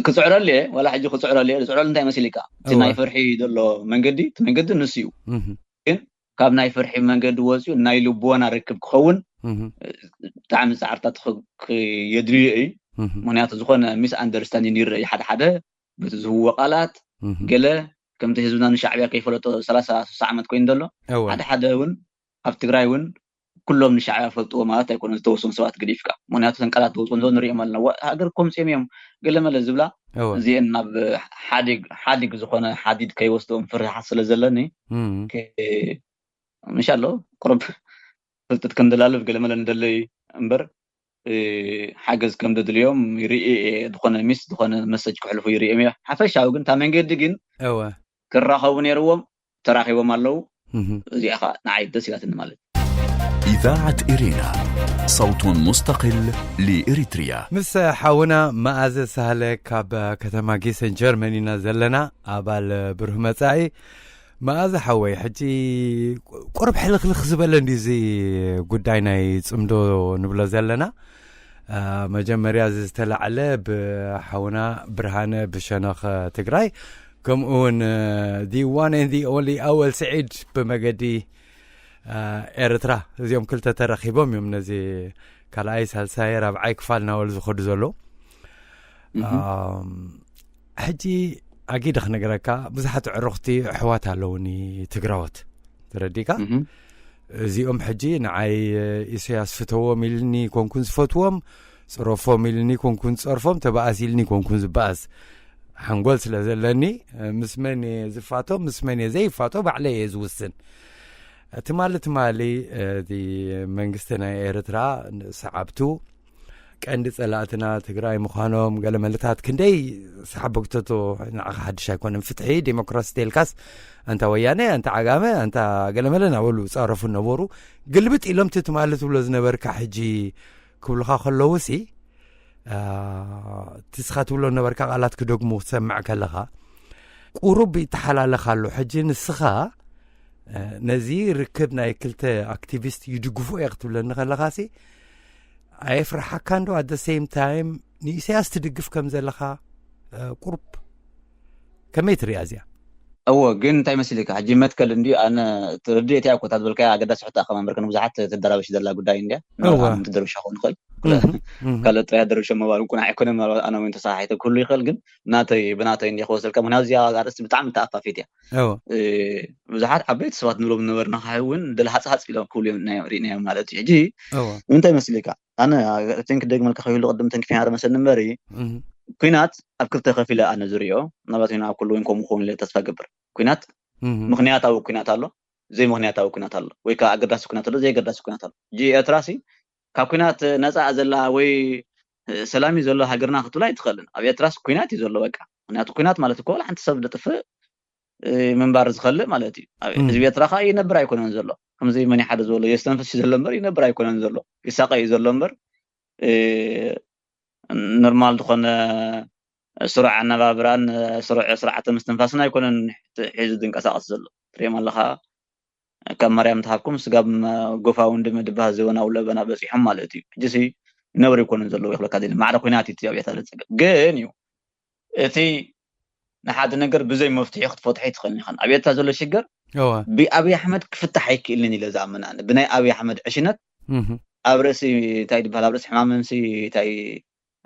ክፅዕረሉ እየ ዋላ ሕጂ ክፅዕረሉ እየ ዝፅዕረሉ እንታይ መሲልካ እቲ እወ። ናይ ፍርሒ ዘሎ መንገዲ እቲ መንገዲ ንሱ እዩ እም፣ ካብ ናይ ፍርሒ መንገዲ ወፂኡ ናይ ልቦና ርክብ ክኸውን እም። ብጣዕሚ ፃዕርታት ክየድልዮ እዩ እም። ምክንያቱ ዝኾነ ሚስ ኣንደርስታንዲንግ ይረአ ሓደ ሓደ በቲ ዝህዎ ቃላት እም። ገለ ከምቲ ህዝብና ንሻዕብያ ከይፈለጦ ሰላሳ ስሳ ዓመት ኮይኑ ዘሎ እወ። ሓደ ሓደ እውን ኣብ ትግራይ እውን ኩሎም ንሻዕብያ ፈልጥዎ ማለት ኣይኮነ ዝተወሰኑ ሰባት ገዲፍካ ምክንያቱ ተን ቃላት ተወፅኦ ንሪኦም ኣለና ዋ- ሃገር ኮምፅኦም እዮም ገለመለ ዝብላ እወ። እዚአን ናብ ሓዲግ ሓዲግ ዝኾነ ሓዲድ ከይወስድዎም ፍርሃት ስለ ዘለኒ እም። ምሻ ኣሎ ቁሩብ ፍልጠት ከም ደላልብ ገለመለ ንደለይ እምበር እ፣ ሓገዝ ከም ደድልዮም ይርኢ እየ ዝኾነ ሚስ ዝኾነ መሰጅ ክሕልፉ ይርእዮም እየ ሓፈሻዊ ግን እታ መንገዲ ግን እወ። ክራኸቡ ነይርዎም ተራኺቦም ኣለዉ እም። እዚኣ ከዓ ንዓይ ደስ ኢላትኒ ማለት እዩ إذاعة إرينا، صوت مستقل لإريتريا. ምስ ሓውና መኣዘ ሳህለ ካብ ከተማ ጊሰን ጀርመን ኢና ዘለና ኣባል ብሩህ መጻኢ። መኣዘ ሓወይ ሕጂ ቁርብ ሕልኽልኽ ዝበለ እንዲ እዚ ጉዳይ ናይ ጽምዶ ንብሎ ዘለና። አ፣ መጀመርያ እዚ ዝተላዕለ ብሓውና ብርሃነ ብሸነኽ ትግራይ ከምኡ እውን the one and the only ኣወል ስዒድ ብመገዲ አ፣ ኤርትራ እዚኦም ክልተ ተረኺቦም እዮም ነዚ ካልኣይ ሳልሳይ ራብዓይ ክፋል ናበሉ ዝኸዱ ዘለዉ። ኣም፣ ሕጂ ኣጊደ ክነገረካ ብዙሓት ዕሩኽቲ ኣሕዋት ኣለውኒ ትግራዎት ተረዲካ እም። እዚኦም ሕጂ ንዓይ ኢሳያስ ፍተዎም ኢልኒ ኮንኩን ዝፈትዎም፣ ጽረፎም ኢልኒ ኮንኩን ዝጸርፎም፣ ተባኣስ ኢልኒ ኮንኩን ዝበኣስ። ሓንጎል ስለ ዘለኒ፣ ምስ መን እየ ዝፋቶ፣ ምስ መን እየ ዘይፋቶ፣ ባዕለይ እየ ዝውስን። ትማሊ ትማሊ፣ እቲ መንግስቲ ናይ ኤርትራ ሰዓብቱ ቀንዲ ጸላእትና ትግራይ ምዃኖም ገለመለታት ክንደይ ሰሓበግተቶ። ንዓኻ ሓድሽ ኣይኮነን። ፍትሒ፣ ዴሞክራሲ ተልካስ፣ ኣንታ ወያነ፣ ኣንታ ዓጋመ፣ ኣንታ ገለመለ እናበሉ ጻረፉ ነበሩ። ግልብጥ ኢሎም እቲ ትማሊ ትብሎ ዝነበርካ ሕጂ ክብሉኻ ከለዉ ሲ፣ አ፣ እቲ ስኻ ትብሎ ነበርካ ቃላት ክደግሙ ክትሰምዕ ከለኻ፣ ቁሩብ ይተሓላለኽ ኣሎ። ሕጂ ንስኻ፣ እ፣ ነዚ ርክብ ናይ ክልተ ኣክቲቪስት ይድግፎ እየ ክትብለኒ ከለኻ ሲ፣ ኣየፍርሓካ እንዶ? At the same time ንኢሳያስ ትድግፍ ከም ዘለኻ፣ እ፣ ቁሩብ ከመይ ትሪኣ እዚኣ? እዎ፣ ግን እንታይ መሲልካ፣ ሕጂ መትከል እንዲ ኣነ ትርድእት እያ እኮ፣ እታ ዝበልካያ ኣገዳሲ ሕቶ ኣኸማምር፣ ከን ብዙሓት ትደራበሽ ዘላ ጉዳይ እንድያ። እወ። ኣነ ትደርብሻ ክኸውን ይኽእል። እህ፣ እህ። ካልኦት ጥራይ ደርብሾ ምባል እውን ቁናዕ ኣይኮነን። ምናልባት ኣነ እውን ተሰሓሒተ ክህሉ ይኽእል፣ ግን ናተይ፣ ብናተይ እንዲ ክወስደልካ፣ ምክንያቱ እዚኣ ኣርእስቲ ብጣዕሚ ተኣፋፊት እያ። እወ። እ፣ ብዙሓት ዓበይቲ ሰባት ንብሎም ነበርና፣ ካሕእ እውን ደለ ሃጽ ሃጽ ኢሎም ክብሉ እዮም ናይ-፣ ርኢናዮም ማለት እዩ። ሕጂ እወ። ንምንታይ መሲልካ? ኣነ፣ I think ክደግመልካ ክህሉ ቅድም ተንኪፍና ርመሰኒ እምበሪ፣ እህ። ኲናት ኣብ ክልተ ከፊለ ኣነ ዝሪኦ፣ ምናልባት እውን ኣብ ኩሉ እውን ከምኡ ክኸውን ኢለ ተስፋ ገብር። ኲናት እህ። ምኽንያታዊ ኲናት ኣሎ፣ ዘይምኽንያታዊ ኲናት ኣሎ። ወይ ከዓ ኣገዳሲ ኲናት ኣሎ፣ ዘየገዳሲ ኲናት ኣሎ። ሕጂ ኤርትራ ሲ ካብ ኲናት ነፃ ዘላ ወይ ሰላም እዩ ዘሎ ሃገርና ክትብል ኣይትኽእልን። ኣብ ኤርትራስ ኲናት እዩ ዘሎ በቃ። ምኽንያቱ ኲናት ማለት እኮ ዋላ ሓንቲ ሰብ ደጥፍእ፣ እ፣ ምንባር ዝኸልእ ማለት እዩ። ኣብ እም። ህዝቢ ኤርትራ ከዓ ይነብር ኣይኮነን ዘሎ። ከምዚ መን ሓደ ዝበሎ የስተንፍስ እዩ ዘሎ እምበር ይነብር ኣይኮነን ዘሎ። ይሳቀ እዩ ዘሎ እምበር፣ እ፣ ኖርማል ዝኾነ ስሩዕ ኣነባብራን ስሩዕ ስርዓተ ምስትንፋስን ኣይኮነን ሒዙ ዝንቀሳቐስ ዘሎ። ትሪኦም ኣለኻ፣ ካብ ማርያም ተሃብኩም ስጋብ ጎፋ ወንድም ድባህ ዝወናው ለበና በጺሖም ማለት እዩ። ሕጂሲ ይነብር ኣይኮነን ዘለዉ ይኽለካ፣ ማዕረ ኲናት እዩ እቲ ኣብ ኤርትራ ዘሎ ጸገም። ግን እዩ እቲ ንሓደ ነገር ብዘይ መፍትሒ ክትፈትሖ ኣይትኽእልን ኢኻ። ኣብ ኤርትራ ዘሎ ሽግር እወ። ብኣብይ ኣሕመድ ክፍታሕ ኣይክእልን ኢለ ዝኣምን ኣነ። ብናይ ኣብይ ኣሕመድ ዕሽነት እህ። ኣብ ርእሲ እንታይ ይበሃል፣ ኣብ ርእሲ ሕማምንሲ እንታይ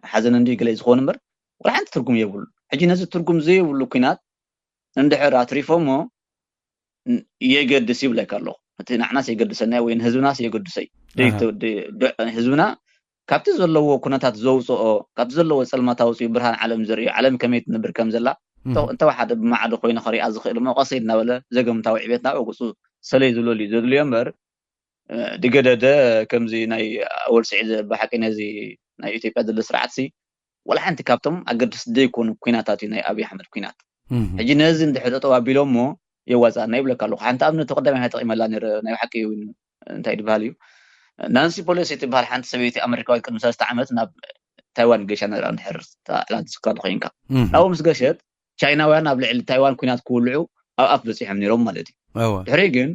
ሓዘን እንዲ ገለ ዝኸውን እምበር፣ ወላ ሓንቲ ትርጉም የብሉ። ሕጂ ነዚ ትርጉም ዘይብሉ ኲናት እንድሕር ኣትሪፎሞ ን-፣ የገድስ ይብለካ ኣለኹ። እቲ ንዓናስ የገድሰና ወይ ንህዝብናስ የገድሰይ። ደይ-፣ ኣሃ። ደ-፣ ደ-፣ ህዝብና ካብቲ ዘለዎ ኩነታት ዘውፅኦ፣ ካብቲ ዘለዎ ፀልማት ኣውፅኡ ብርሃን ዓለም ዘርእዮ፣ ዓለም ከመይ ትነብር ከም ዘላ፣ እህ። እንተ-፣ እንተወሓደ ብማዕዶ ኮይኑ ከሪኣ ዝኽእል እሞ ቀስ እናበለ ዘገምታዊ ዕቤት ናብ ገፁ ሰለይ ዝብለሉ እዩ ዘድልዮ እምበር፣ እ፣ ድገደደ ከምዚ ናይ ኣወል ስዒድ ብሓቂ ነዚ ናይ ኢትዮጵያ ዘሎ ስርዓት ሲ፣ ወላ ሓንቲ ካብቶም ኣገደስቲ ዘይኮኑ ኲናታት እዩ ናይ ኣብይ ኣሕመድ ኲናት። እህ። ሕጂ ነዚ እንድሕር ጠጠው ኣቢሎሞ የዋፅኣና ይብለካ ኣለኹ። ሓንቲ ኣብነት ቀዳማይ ተጠቒመላ ነይረ፣ ናይ ብሓቂ እውን እንታይ ድበሃል እዩ። ናንሲ ፖሎሲ ትበሃል ሓንቲ ሰበይቲ ኣመሪካዊት ቅድሚ ሰለስተ ዓመት ናብ ታይዋን ገሻ ነራ እንድሕር ዕላት ዝካል ኮይንካ። እህ። ናብኡ ምስ ገሸት ቻይናውያን ኣብ ልዕሊ ታይዋን ኲናት ክውልዑ ኣብ ኣፍ በፂሖም ነይሮም ማለት እዩ። እወ። ድሕሪ ግን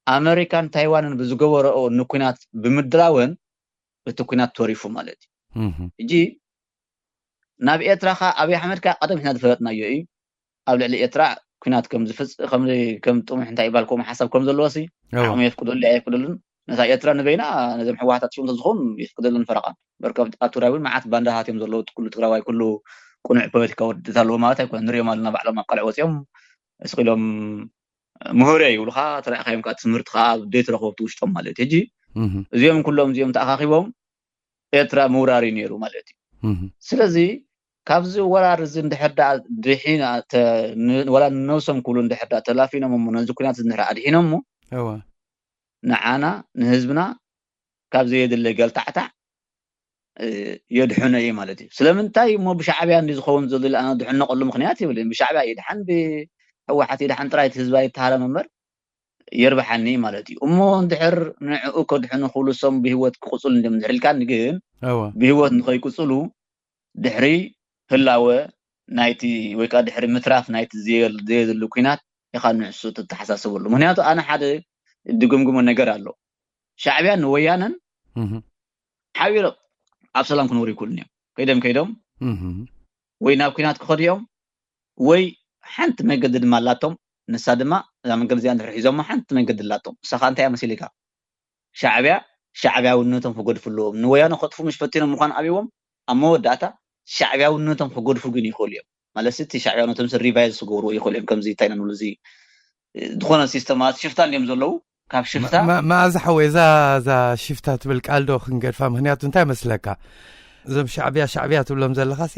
ኣመሪካን ታይዋንን ብዝገበረኦ ንኲናት ብምድላወን እቲ ኲናት ተሪፉ ማለት እዩ። እህ። ሕጂ ናብ ኤርትራ ኸ ኣብይ ኣሕመድ ከ ቀደም ሕና ዝፈለጥናዮ እዩ። ኣብ ልዕሊ ኤርትራ ኲናት ከም ዝፍጽ-፣ ከም፣ ከም ጥሙሕ እንታይ ይባል ከምኡ ሓሳብ ከም ዘለዎ ሲ፣ እወ። ዓቕሚ የፍቅደሉ ኣየፍቅደሉን። ነታ ኤርትራ ንበይና ነዞም ሕወሓታት ሽም ተዝኸውን የፍቅደሉን ፈረቓን። በርከ ኣብ ትግራይ እውን መዓት ባንዳታት እዮም ዘለዉ። እቲ ኩሉ ትግራዋይ ኩሉ ቅኑዕ ፖለቲካዊ ውድድት ኣለዎ ማለት ኣይኮነን። ንሪኦም ኣለና ባዕሎም ኣብ ካልዕ ወፂኦም ስቕ ኢሎም ምሁር እየ ይብሉኻ፣ ተረኣኻዮም ከዓ ትምህርቲ ከዓ ኣብ ዘይትረኽቦ ውሽጦም ማለት እዩ። ሕጂ እህ። እዚኦም ኩሎም እዚኦም ተኣኻኺቦም ኤርትራ ምውራር እዩ ነይሩ ማለት እዩ። እህ። ስለዚ ካብዚ ወራር እዚ እንድሕር ደኣ ድሒና ተ-፣ ን-፣ ወላ ንነብሶም ክብሉ እንድሕር ደኣ ተላፊኖም እሞ ነዚ ኩናት እዚ እንድሕር ኣድሒኖም እሞ እወ። ንዓና ንህዝብና ካብ ዘየድለ ገልታዕታዕ፣ እ፣ የድሕኖ እዩ ማለት እዩ። ስለምንታይ እሞ ብሻዕብያ እንዲ ዝኸውን ዘሎ ኢለ ኣነ ድሕነቀሉ ምኽንያት የብልን። ብሻዕብያ ይድሓን ብህወሓት ይድሓን ጥራይ እቲ ህዝቢ ኣይተሃረም እምበር የርብሓኒ ማለት እዩ። እሞ እንድሕር ንዕኡ ከድሕኑ ክብሉ እሶም ብህይወት ክቕጽሉ እንድም ድሕር ኢልካኒ ግን እወ። ብህይወት ንኸይቅጽሉ ድሕሪ ህላወ ናይቲ ወይ ከዓ ድሕሪ ምትራፍ ናይቲ ዘየል-፣ ዘየድሊ ኲናት ኢኻ ንሱ ትተሓሳስበሉ። ምኽንያቱ ኣነ ሓደ ድግምግሞ ነገር ኣሎ። ሻዕብያን ወያነን እህ። ሓቢሮም ኣብ ሰላም ክነብሩ ይክእሉን እዮም። ከይዶም ከይዶም እህ። ወይ ናብ ኲናት ክኸዱ እዮም ወይ ሓንቲ መገዲ ድማ ኣላቶም። ንሳ ድማ እዛ መገዲ እዚኣ እንድሕር ሒዞማ ሓንቲ መገዲ ኣላቶም። ንሳ ኸኣ እንታይ እያ መሲልካ? ሻዕብያ ሻዕብያውነቶም ክገድፉ ኣለዎም። ንወያነ ከጥፉ ምሽ ፈቲኖም ምዃን ኣብዎም ኣብ መወዳእታ ሻዕብያውነቶም ክገድፉ ግን ይኽእሉ እዮም። ማለት እቲ ሻዕብያውነቶም ሲ ሪቫይዝ ክገብርዎ ይኽእሉ እዮም። ከምዚ እንታይ ኢና ንብሎ እዚ ዝኾነ ሲስተማት ሽፍታ እንድዮም ዘለዉ። ካብ ሽፍታ መኣዛ ሓወይ እዛ እዛ ሽፍታ ትብል ቃል ዶ ክንገድፋ? ምክንያቱ እንታይ መስለካ፣ እዞም ሻዕብያ ሻዕብያ ትብሎም ዘለኻሲ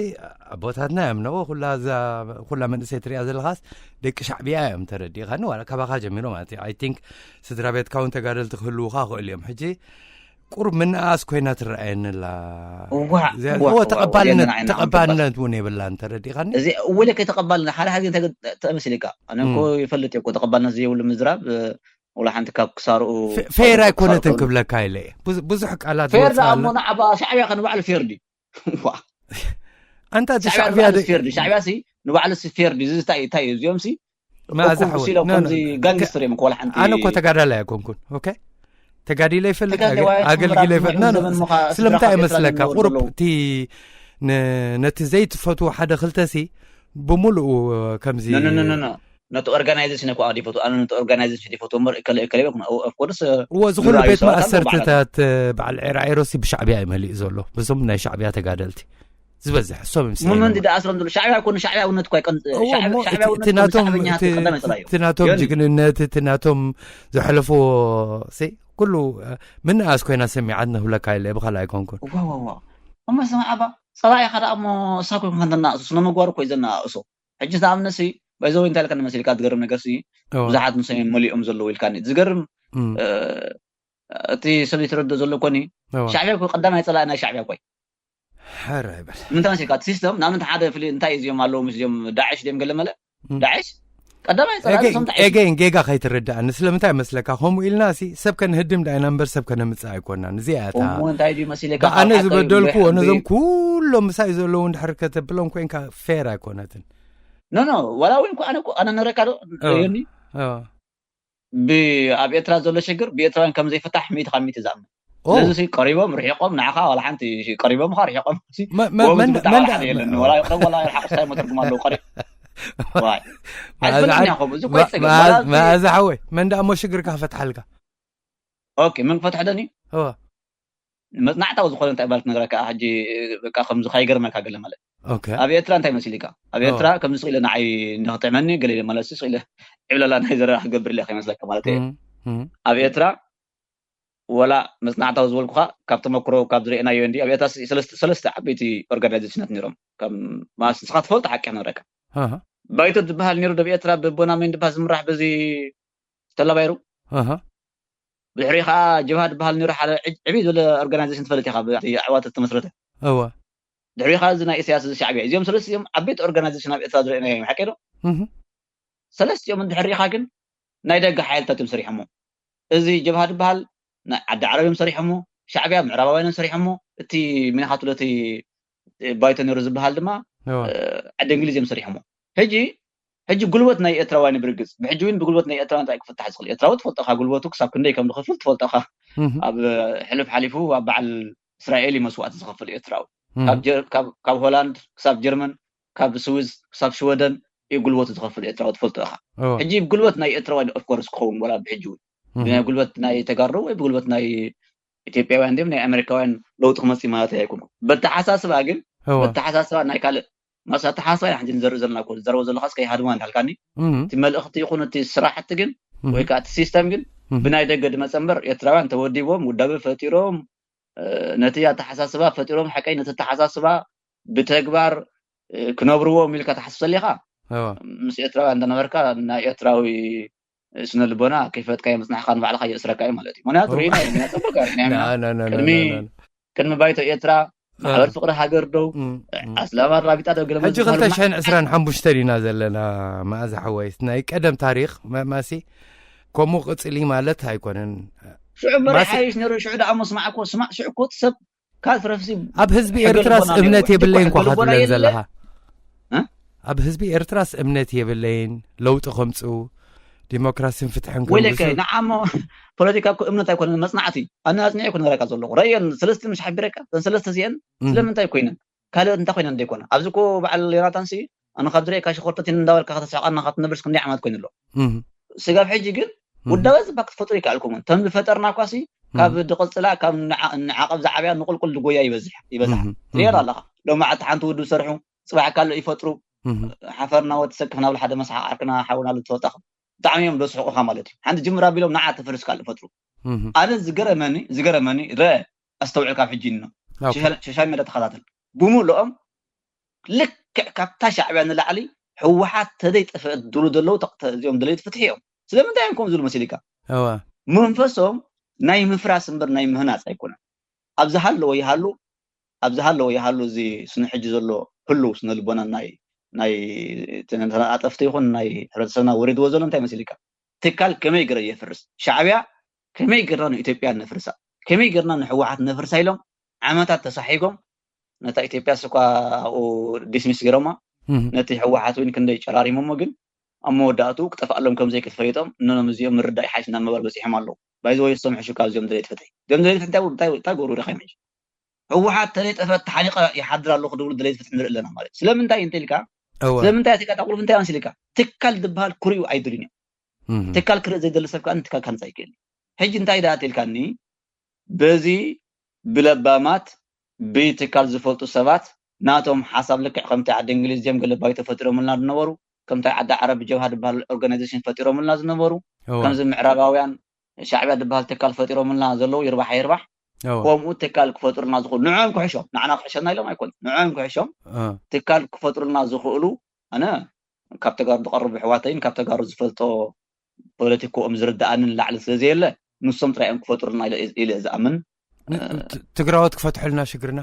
ኣቦታትና እዮም። ነዎ ኩላ እዛ ኩላ መንእሰይ ትሪኣ ዘለኻስ ደቂ ሻዕብያ እዮም፣ ተረዲእኻኒ? ዋላ ካባኻ ጀሚሮ ማለት እዩ። I think ስድራ ቤትካ እውን ተጋደልቲ ክህልውኻ ክእል እዮም። ሕጂ ቁሩብ ምንኣስ ኮይና ትረኣየንላ። እዋ ዘ- እዋ እዎ እዋ ተቐባልነት የመን ዓይና ተቐባልነት እውን የብላን፣ ተረዲእኻኒ? እዚ እውለ ከይተቐባልና ሓደ ሓደ ተመስሊካ ኣነ እኮ ይፈልጥ እኮ ተቐባልነት ዘይብሉ ምዝራብ ወላ ሓንቲ ካብ ክሳርኡ ፌር ኣይኮነትን ክብለካ ኢለ እየ። ብዙ- ብዙሕ ቃላት ፌር ዝወፅእ ኣሎ። ሞ ንዓባ ሻዕብያ ከ ንባዕሉ ፌር ድዩ ኣንታ እቲ ሻዕብያ ሻዕብያ ንባዕሉ ፌር ድዩ? ሻዕብያ ሲ ንባዕሉ ሲ ፌር ድዩ? እዚ እንታይ እንታይ እዩ? እዚኦም ሲ መኣዛ እኩብ ሓወይ ሲሎም ኖ፣ ኖ፣ ከምዚ ጋንግስተር እዮም እኮ ወላ ሓንቲ ኣነ እኮ ተጋዳላይ ኣይኮንኩን። ኦኬ፣ ተጋዲለ ይፈልጥ ተጋዳላይ ኣገልጊለ ይፈልጥ ኖ፣ ኖ። ዘመን ምኻ ስድራ ስለምንታይ ካብ ኤርትራ ይመስለካ ዝነበሩ ቁሩብ ዘለዉ። እቲ ን- ነቲ ዘይትፈትዎ ሓደ ክልተሲ ብምሉኡ ከምዚ ኖ፣ ኖ፣ ኖ፣ ኖ፣ ኖ። ነቲ ኦርጋናይዜሽን እኮ ዲፈቱ ኣነ ነቲ ኦርጋናይዜሽን ዲፈቱ እምበር እከለ እከለ ይበኩ ኦፍኮርስ እዎ ዝኩሉ ዝረኣዩ ቤት ሰባት ኣለዉ ማእሰርትታት በዓል ዒራዒሮሲ ብሻዕብያ እዩ መሊኡ ዘሎ፣ ብዞም ናይ ሻዕብያ ተጋደልቲ ዝበዝሕ እሶም እዮም ምመን ስዒቦም። ዳ ኣስሮም ዘሎ ሻዕብያ ኮነ ሻዕብያ እውነት እኳ ይቀን- እዎ፣ ሻዕብያ- እሞ ሻዕብያ እቲ- እውነት እቲ ኮነ ናቶም ሻዕብኛ እቲ- ቀዳማይ ጸላዩ እቲ ናቶም ዮኒ። ጅግንነት እቲ ናቶም ዘሕለፍዎ ሲ ኩሉ እ፣ ምንኣስ ኮይና ሰሚዓትና ክብለካ ኢለ ብኻልእ ኣይኮንኩን። ዋ ዋ ዋ እሞ ስማዕ ኣባ ጸላኢኻ ደኣ እሞ እሳ ኮ ይኹን ከንተናእሱ ስነ ምግባር እኮ እዩ ዘናእሶ። ሕጂ ንኣብነት ሲ ባይዘው እንታይ ኢልካ ንመስልካ ዝገርም ነገር ሲ እዎ። ብዙሓት ንሶም እዮም መሊኦም ዘለዉ ኢልካኒ ዝገርም እም፣ እ፣ እቲ ሰብ ዝረድኦ ዘሎ ኮኒ እዎ። ሻዕብያ እኮ ቀዳማይ ጸላኢ ናይ ሻዕብያ እኮ እዩ። ሕረ ይበል። ምንታይ መሲልካ እቲ ሲስተም ንኣብነት ሓደ ፍሊ እንታይ እዩ እዚኦም ኣለዉ ምስ እዚኦም ዳዕሽ ድዮም ገለ መለ እም። ዳዕሽ ቀዳማይ ጸላኢ ኤገይን- እዞም ዳዕሽ ኤገይን ጌጋ ከይትርድኣኒ ስለምንታይ መስለካ ከምኡ ኢልና ሲ ሰብ ከንህድም ዳኢና እምበር ሰብ ከነምፅእ ኣይኮናን። እዚኣ እያ እታ እሞ እንታይ ድዩ መሲልካ ብኣነ ካብ ሓቂ ዝበደልኩዎ ይብልሕ ነዞም ብ- ኩሎም ምሳይ ዘለዉ እንድሕር ከተብሎም ኮይንካ ፌር ኣይኮነትን። ኖ ኖ ዋላ እውን እኮ ኣነ እኮ ኣነ ነረካ ዶ እዎ። ዮኒ እዎ። ብ- ኣብ ኤርትራ ዘሎ ሽግር ብኤርትራውያን ከም ዘይፍታሕ ሚእቲ ካብ ሚእቲ ዝኣምን ኦ። ስለዚ ሲ ቀሪቦም ርሒቆም ንዓኻ ዋላ ሓንቲ ሲ ቀሪቦም ኻ ርሒቆም ሲ መ- መ- ወም መንዳ- ዝብጣ ዋላ መንዳ- ሓደ የለን ዋላ ይቕረብ ዋላ ይርሓቕ እንታይ መትርጉም ኣለዎ ቀሪ ዋይ መኣዛ ኣይፈልጥን ሓወይ- ኢኹም እዚ እኮ መ- ይጸገም መኣ- ዋላ እቲ መኣዛ ሓወይ መንዳ እሞ ሽግርካ ክፈትሓልካ። ኦኬ ምን ክፈትሐ ደኒ እዎ። መጽናዕታዊ ዝኾነ እንታይ ባልክ ነግረካ ሕጂ በቃ ከምዚ ከይገርመካ ገለ ማለት ኦኬ። ኣብ ኤርትራ እንታይ መሲልካ ኣብ ኦ። ኤርትራ ከምዚ ስኢለ ንዓይ ንክጥዕመኒ ገለ ኢለ ማለት ስኢለ ዕብለላ ናይ ዘረባ ክገብር ኢለ ከይመስለካ ማለት እየ እም፣ እም። ኣብ ኤርትራ ወላ መጽናዕታዊ ዝበልኩኻ ካብ ተመክሮ ካብ ዝርእናዮ እንዲ ኣብ ኤርትራ ሰለስተ ሰለስተ ዓበይቲ ኦርጋናይዜሽናት ነይሮም ከም ማለት ንስኻ ትፈልጦ ሓቂ ነረካ ኣሃ፣ ባይቶ ዝበሃል ነይሩ ደብ ኤርትራ ብቦና መን ዝበሃል ዝምራሕ በዚ ተላባይሩ ኣሃ። ብድሕሪ ከዓ ጀብሃ ዝበሃል ነይሩ ሓደ ዕብ- ዕብይ ዝበለ ኦርጋናይዜሽን ትፈልጥ ኢኻ ብቲ ኣሕዋት ዝተመስረተ እወ። ድሕሪ ከዓ እዚ ናይ ኢሳያስ እዚ ሻዕብያ እዚኦም ሰለስቲኦም ዓበይቲ ኦርጋናይዜሽን ኣብ ኤርትራ ዝርእናዮ እዮም ሓቂ ዶ እህ፣ ሰለስቲኦም እንድሕር ርኢኻ ግን ናይ ደገ ሓይልታት እዮም ሰሪሖሞ እዚ ጀብሃ ዝበሃል ናይ ዓዲ ዓረብ እዮም ሰሪሖሞ ሻዕብያ ምዕራባውያን እዮም ሰሪሖሞ እቲ ሚኒኻትሎ እቲ ባይቶ ነይሩ ዝበሃል ድማ እወ። ዓዲ እንግሊዝ እዮም ሰሪሖሞ ሕጂ ሕጂ ጉልበት ናይ ኤርትራውያን ብርግፅ ብሕጂ እውን ብጉልበት ናይ ኤርትራውያን እንታይ ክፍታሕ ዝኽእል ኤርትራዊ ትፈልጦኻ ጉልበቱ ክሳብ ክንደይ ከም ዝኸፍል ትፈልጦኻ እህ፣ ኣብ ሕሉፍ ሓሊፉ ኣብ በዓል እስራኤል እዩ መስዋእቲ ዝኸፍል ኤርትራዊ እህ፣ ካብ ጀር- ካብ- ካብ ሆላንድ ክሳብ ጀርመን ካብ ስዊዝ ክሳብ ሽወደን እዩ ጉልበቱ ዝኸፍል ኤርትራዊ ትፈልጦ ኢኻ እወ። ሕጂ ጉልበት ናይ ኤርትራውያን ኦፍኮርስ ክኸውን ወላ ብሕጂ እውን እህ፣ ብናይ ጉልበት ናይ ተጋሩ ወይ ብጉልበት ናይ ኢትዮጵያውያን ድም ናይ ኣሜሪካውያን ለውጢ ክመፅእ ማለት ኣይኮንኩ በተሓሳስባ ግን እወ። በተሓሳስባ ናይ ካልእ ማስ ኣተሓሳስባ ኢና ሕጂ ንዘርኢ ዘለና እኮ ዝዘረቦ ዘለኻስ ከይሃድማ እንዳልካኒ እህ፣ እቲ መልእኽቲ ይኹን እቲ ስራሕቲ ግን እህ፣ ወይ ከዓ እቲ ሲስተም ግን እህ። ብናይ ደገ ድመፀ እምበር ኤርትራውያን ተወዲቦም ውዳበ ፈጢሮም እ፣ ነቲ ኣተሓሳስባ ፈጢሮም ሓቀይ ነቲ ኣተሓሳስባ ብተግባር እ፣ ክነብርዎም ኢልካ ትሓስብ ሰሊኻ እወ። ምስ ኤርትራውያን እንዳነበርካ ናይ ኤርትራዊ ስነ ልቦና ከይፈጥካዮ ምጽናሕካ ንባዕልኻ የእስረካ እዩ ማለት እዩ ምክንያቱ እወ። ርኢና ኢና ጽቡቅ ገርና ኢና ና- ና- ና- ና- ቅድሚ ና- ና- ቅድሚ ባይቶ ኤርትራ ማሕበር ፍቅሪ ሃገር ደው እም፣ እም። ኣስላማ ራቢጣ ደው ገለ ሕጂ ክልተ ሽሕን ዕስራን ሓሙሽተ ዲና ዘለና መኣዛ ሓወይ ናይ ቀደም ታሪክ መ- ማሲ ከምኡ ቅፅሊ ማለት ኣይኮነን ሽዑ በረ ማሲ- ሓይሽ ነሩ ሽዑ ደኣ መስማዕ እኮ ስማዕ ሽዑ እኮ ሰብ ካብ ፍረፍሲ ኣብ ህዝቢ ሕገ ኤርትራስ ልቦና እምነት ኣለዎ። የብለይን ሕገ ኳ ልቦና ክትብለን የለ? ዘለኻ እ? ኣብ ህዝቢ ኤርትራስ እምነት የብለይን ለውጢ ከምፅኡ ዲሞክራሲን ፍትሕን ወይለከ ከምፅኡ ንዓሞ ፖለቲካ እኮ እምነት ኣይኮነን መፅናዕቲ ኣነ ኣፅኒዐ እኮ ነገረካ ዘለኹ ረየን ሰለስተ ምሽ ሓቢረካ እዘን ሰለስተ እዚአን እም። ስለምንታይ ኮይነን ካልኦት እንታይ ኮይነን ዘይኮነ ኣብዚ እኮ በዓል ዮናታን ሲ ኣነ ካብ ዝረእካ ሽኮርተቲን እንዳበልካ ከተስሕቃና ካብ ትነብርስ ክንደይ ዓመት ኮይኑ ኣሎ እም። ስጋብ ሕጂ ግን እም። ውዳበ ዝበካ ክትፈጥሩ ይከኣልኩምን ተም ዝፈጠርና እኳሲ ካብ ድቕፅላ ካብ ንዓ- ንዓቐብ ዝዓብያ ንቁልቁል ድጎያ ይበዝሕ ይበዝሕ እም። ትሪኦ ኣለኻ ሎማዓቲ ሓንቲ ውድብ ሰርሑ ፅባሕ ካልእ ይፈጥሩ እም። ሓፈርና ወዲ ሰብ ክፍናብል ሓደ መስሓቅ ዓርክና ሓውና ልትወጣኹም ብጣዕሚ እዮም ደስሕቑኻ ማለት እዩ። ሓንቲ ጅምር ኣቢሎም ንዓ ተፈርስ ካልእ ፈጥሩ። ኣነ ዝገረመኒ ዝገረመኒ ረ ኣስተውዕል ካብ ሕጂ ኖ ሸሻል ሜዳ ተኸታተል ብምልኦም ልክዕ ካብታ ሻዕብያ ንላዕሊ ህወሓት ተደይ ጠፈአት ድሉ ዘለዉ እዚኦም ደለይቲ ፍትሒ እዮም። ስለምንታይ እዮም ከምኡ ዝብሉ መሲልካ? መንፈሶም ናይ ምፍራስ እምበር ናይ ምህናፅ ኣይኮነን። ኣብዚ ሃለዎ ይሃሉ ኣብዚ ሃለዎ ይሃሉ እዚ ስነ ሕጂ ዘሎ ህልው ስነ ልቦና ናይ ናይ ተናጣጠፍቲ ይኹን ናይ ሕብረተሰብና ወሪድዎ ዘሎ እንታይ መሲልካ? ትካል ከመይ ገረ የፍርስ? ሻዕብያ ከመይ ገርና ንኢትዮጵያ ነፍርሳ? ከመይ ገርና ንህወሓት ነፍርሳ ኢሎም ዓመታት ተሳሒጎም ነታ ኢትዮጵያ ስኳ ኣብኡ ዲስሚስ ገይሮማ ነቲ ህወሓት እውን ክንደይ ጨራሪሞሞ ግን ኣብ መወዳእቱ ክጠፍኣሎም ከም ዘይክእል ፈሊጦም እኖም እዚኦም ምርዳእ ይሓይሽ ናብ ምባል በፂሖም ኣለዉ። ባይዘ ወይ ዝሰምሑ ሽካ እዚኦም ደለይቲ ፍትሒ እዚኦም ደለይቲ ፍትሒ እንታይ እንታይ እንታይ ገብሩ ኢልካ ይምሕሽ? ህወሓት ተለይጠፈት ተሓኒቐ ይሓድር ኣለኹ ድብሉ ደለይቲ ፍትሒ ንርኢ ኣለና ማለት ስለምንታይ እንተ ኢልካ ስለምንታይ ኣቲካ ጣቁሉ ምንታይ ኣንስልካ ትካል ዝበሃል ክሪኡ ኣይድልን እዮም። ትካል ክርኢ ዘይደሊ ሰብ ከዓ ንትካል ካንፃ ይክእል። ሕጂ እንታይ ደኣ ትልካኒ በዚ ብለባማት ብትካል ዝፈልጡ ሰባት ናቶም ሓሳብ ልክዕ ከምቲ ዓዲ እንግሊዝ ዚም ገለ ባይቶ ፈጢሮምልና ዝነበሩ ከምቲ ዓዲ ዓረብ ጀብሃ ዝበሃል ኦርጋናይዜሽን ፈጢሮምልና ዝነበሩ ከምዚ ምዕራባውያን ሻዕብያ ዝበሃል ትካል ፈጢሮምልና ዘለዉ ይርባሕ ይርባሕ ከምኡ ትካል ክፈጥሩልና ዝኽእሉ ንዕኦም ክሕሾም ንዓና ክሕሸና ኢሎም ኣይኮን ንዕኦም ክሕሾም ትካል ክፈጥሩልና ዝኽእሉ ኣነ ካብ ተጋሩ ዝቐርቡ ኣሕዋተይን ካብ ተጋሩ ዝፈልጦ ፖለቲክኦም ዝርድኣኒ ንላዕሊ ስለ ዘየለ ንሶም ጥራይ እዮም ክፈጥሩልና ኢለ ኢለ ዝኣምን። ን- ን- ት- ትግራዎት ክፈትሑልና ሽግርና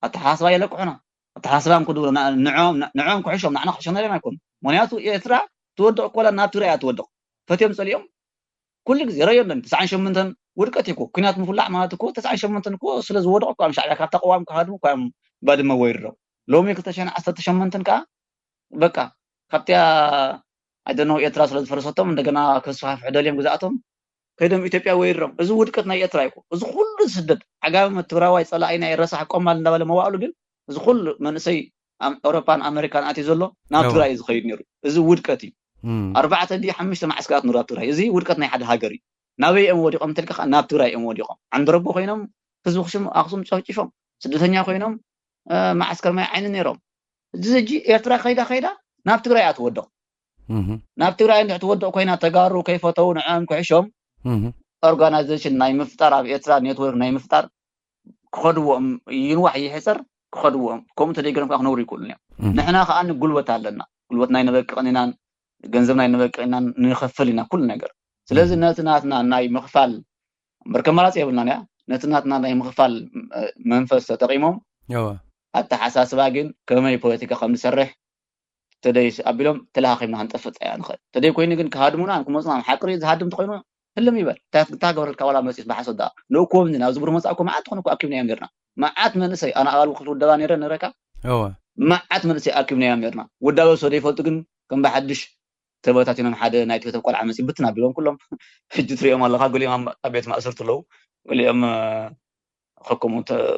ኣተሓሳስባ የለቅሑና ኣተሓሳስባ እንክድብሉ ንዕኦም ንዕኦም ክሕሾም ንዓና ክሕሾና ኢሎም ኣይኮኑ። ምክንያቱ ኤርትራ ትወድቕ እኮ ናብ ትግራይ እያ ትወድቕ። ፈትዮም ፀሊኦም ኩሉ ግዜ ረዮ እንደን ተስዓን ሸምንተን ውድቀት እኮ ኩናት ምፍላዕ ማለት እኮ ተስዓን ሸምንተን እኮ ስለ ዝወደቑ እኮ ሻዕብያ ካብ ተቃዋም ክሃድሙ እኮ እዮም ባድመ ወይሮም። ሎሚ ክልተ ሽሕን ዓሰርተ ሸሞንተን ከዓ በቃ ካብቲያ ኣይደነው ኤርትራ ስለ ዝፈረሰቶም እንደገና ከስፋሕፍሑ ደልዮም ግዛኣቶም ከይዶም ኢትዮጵያ ወይሮም። እዚ ውድቀት ናይ ኤርትራ ይኮ እዚ ኩሉ ዝስደድ ዓጋመ ትግራዋይ ፀላኢና ይረሳሕ ቆማል እንዳበለ መዋእሉ ግን እዚ ኩሉ መንእሰይ ኣውሮፓን ኣሜሪካን ኣትዩ ዘሎ ናብ ትግራይ እዩ ዝኸይድ ነይሩ። እዚ ውድቀት እዩ። ኣርባዕተ ዲ ሓሙሽተ ማዕስከራት ንሩ ኣብ ትግራይ እዚ ውድቀት ናይ ሓደ ሃገር እዩ። ናበይ እዮም ወዲቖም እንተልካ ናብ ትግራይ እዮም ወዲቖም። ዓንደረቦ ኮይኖም ህዝቢ ክሽም ኣክሱም ጨፍጭፎም ስደተኛ ኮይኖም መዓስከር ማይ ዓይኒ ነይሮም። እዚ ሕጂ ኤርትራ ከይዳ ከይዳ ናብ ትግራይ እያ ትወድቕ። ናብ ትግራይ እንድሕር ትወድቕ ኮይና ተጋሩ ከይፈተው ንዕኦም ክሕሾም ኦርጋናይዜሽን ናይ ምፍጣር ኣብ ኤርትራ ኔትወርክ ናይ ምፍጣር ክኸድዎም ይንዋሕ ይሕፀር ክኸድዎም ከምኡ ተደይገሎም ከዓ ክነብሩ ይክእሉ እዮም። ንሕና ከዓ ንጉልበት ኣለና። ጉልበትና ኣይነበቅቕን ኢና፣ ገንዘብና ኣይነበቅቕን ኢና፣ ንኸፍል ኢና ኩሉ ነገር። ስለዚ ነቲ ናትና ናይ ምኽፋል እምበር ከመራፂ የብልናን እያ። ነቲ ናትና ናይ ምኽፋል መንፈስ ተጠቒሞም ኣተሓሳስባ ግን ከመይ ፖለቲካ ከም ዝሰርሕ ተደይ ኣቢሎም ተለኻኺምና ክንጠፍእ ፃያ ንኽእል ተደይ ኮይኑ ግን ክሃድሙና ክመፁና ሓቅሪ ዝሃድም ተኮይኑ ህልም ይበል እንታይ ገበረልካ ዋላ መፂስ ብሓሶት ደኣ ንእኮ ምንድን ኣብዚ ብሩህ መፃእኮ መዓት ትኾነ እኮ ኣኪብና እዮም ነርና መዓት መንእሰይ ኣነ ኣባል ውክልቲ ውደባ ነረ ነረካ መዓት መንእሰይ ኣኪብና እዮም ነርና ውዳበ ሰው ዘይፈልጡ ግን ከም ብሓድሽ ተበታቲኖም ሓደ ናይ ትህተ ቆልዓ መፂ ብትን ኣቢሎም ኩሎም ሕጂ ትሪኦም ኣለካ ገሊኦም ኣብ ቤት ማእሰርቲ ኣለዉ ገሊኦም ከከሙ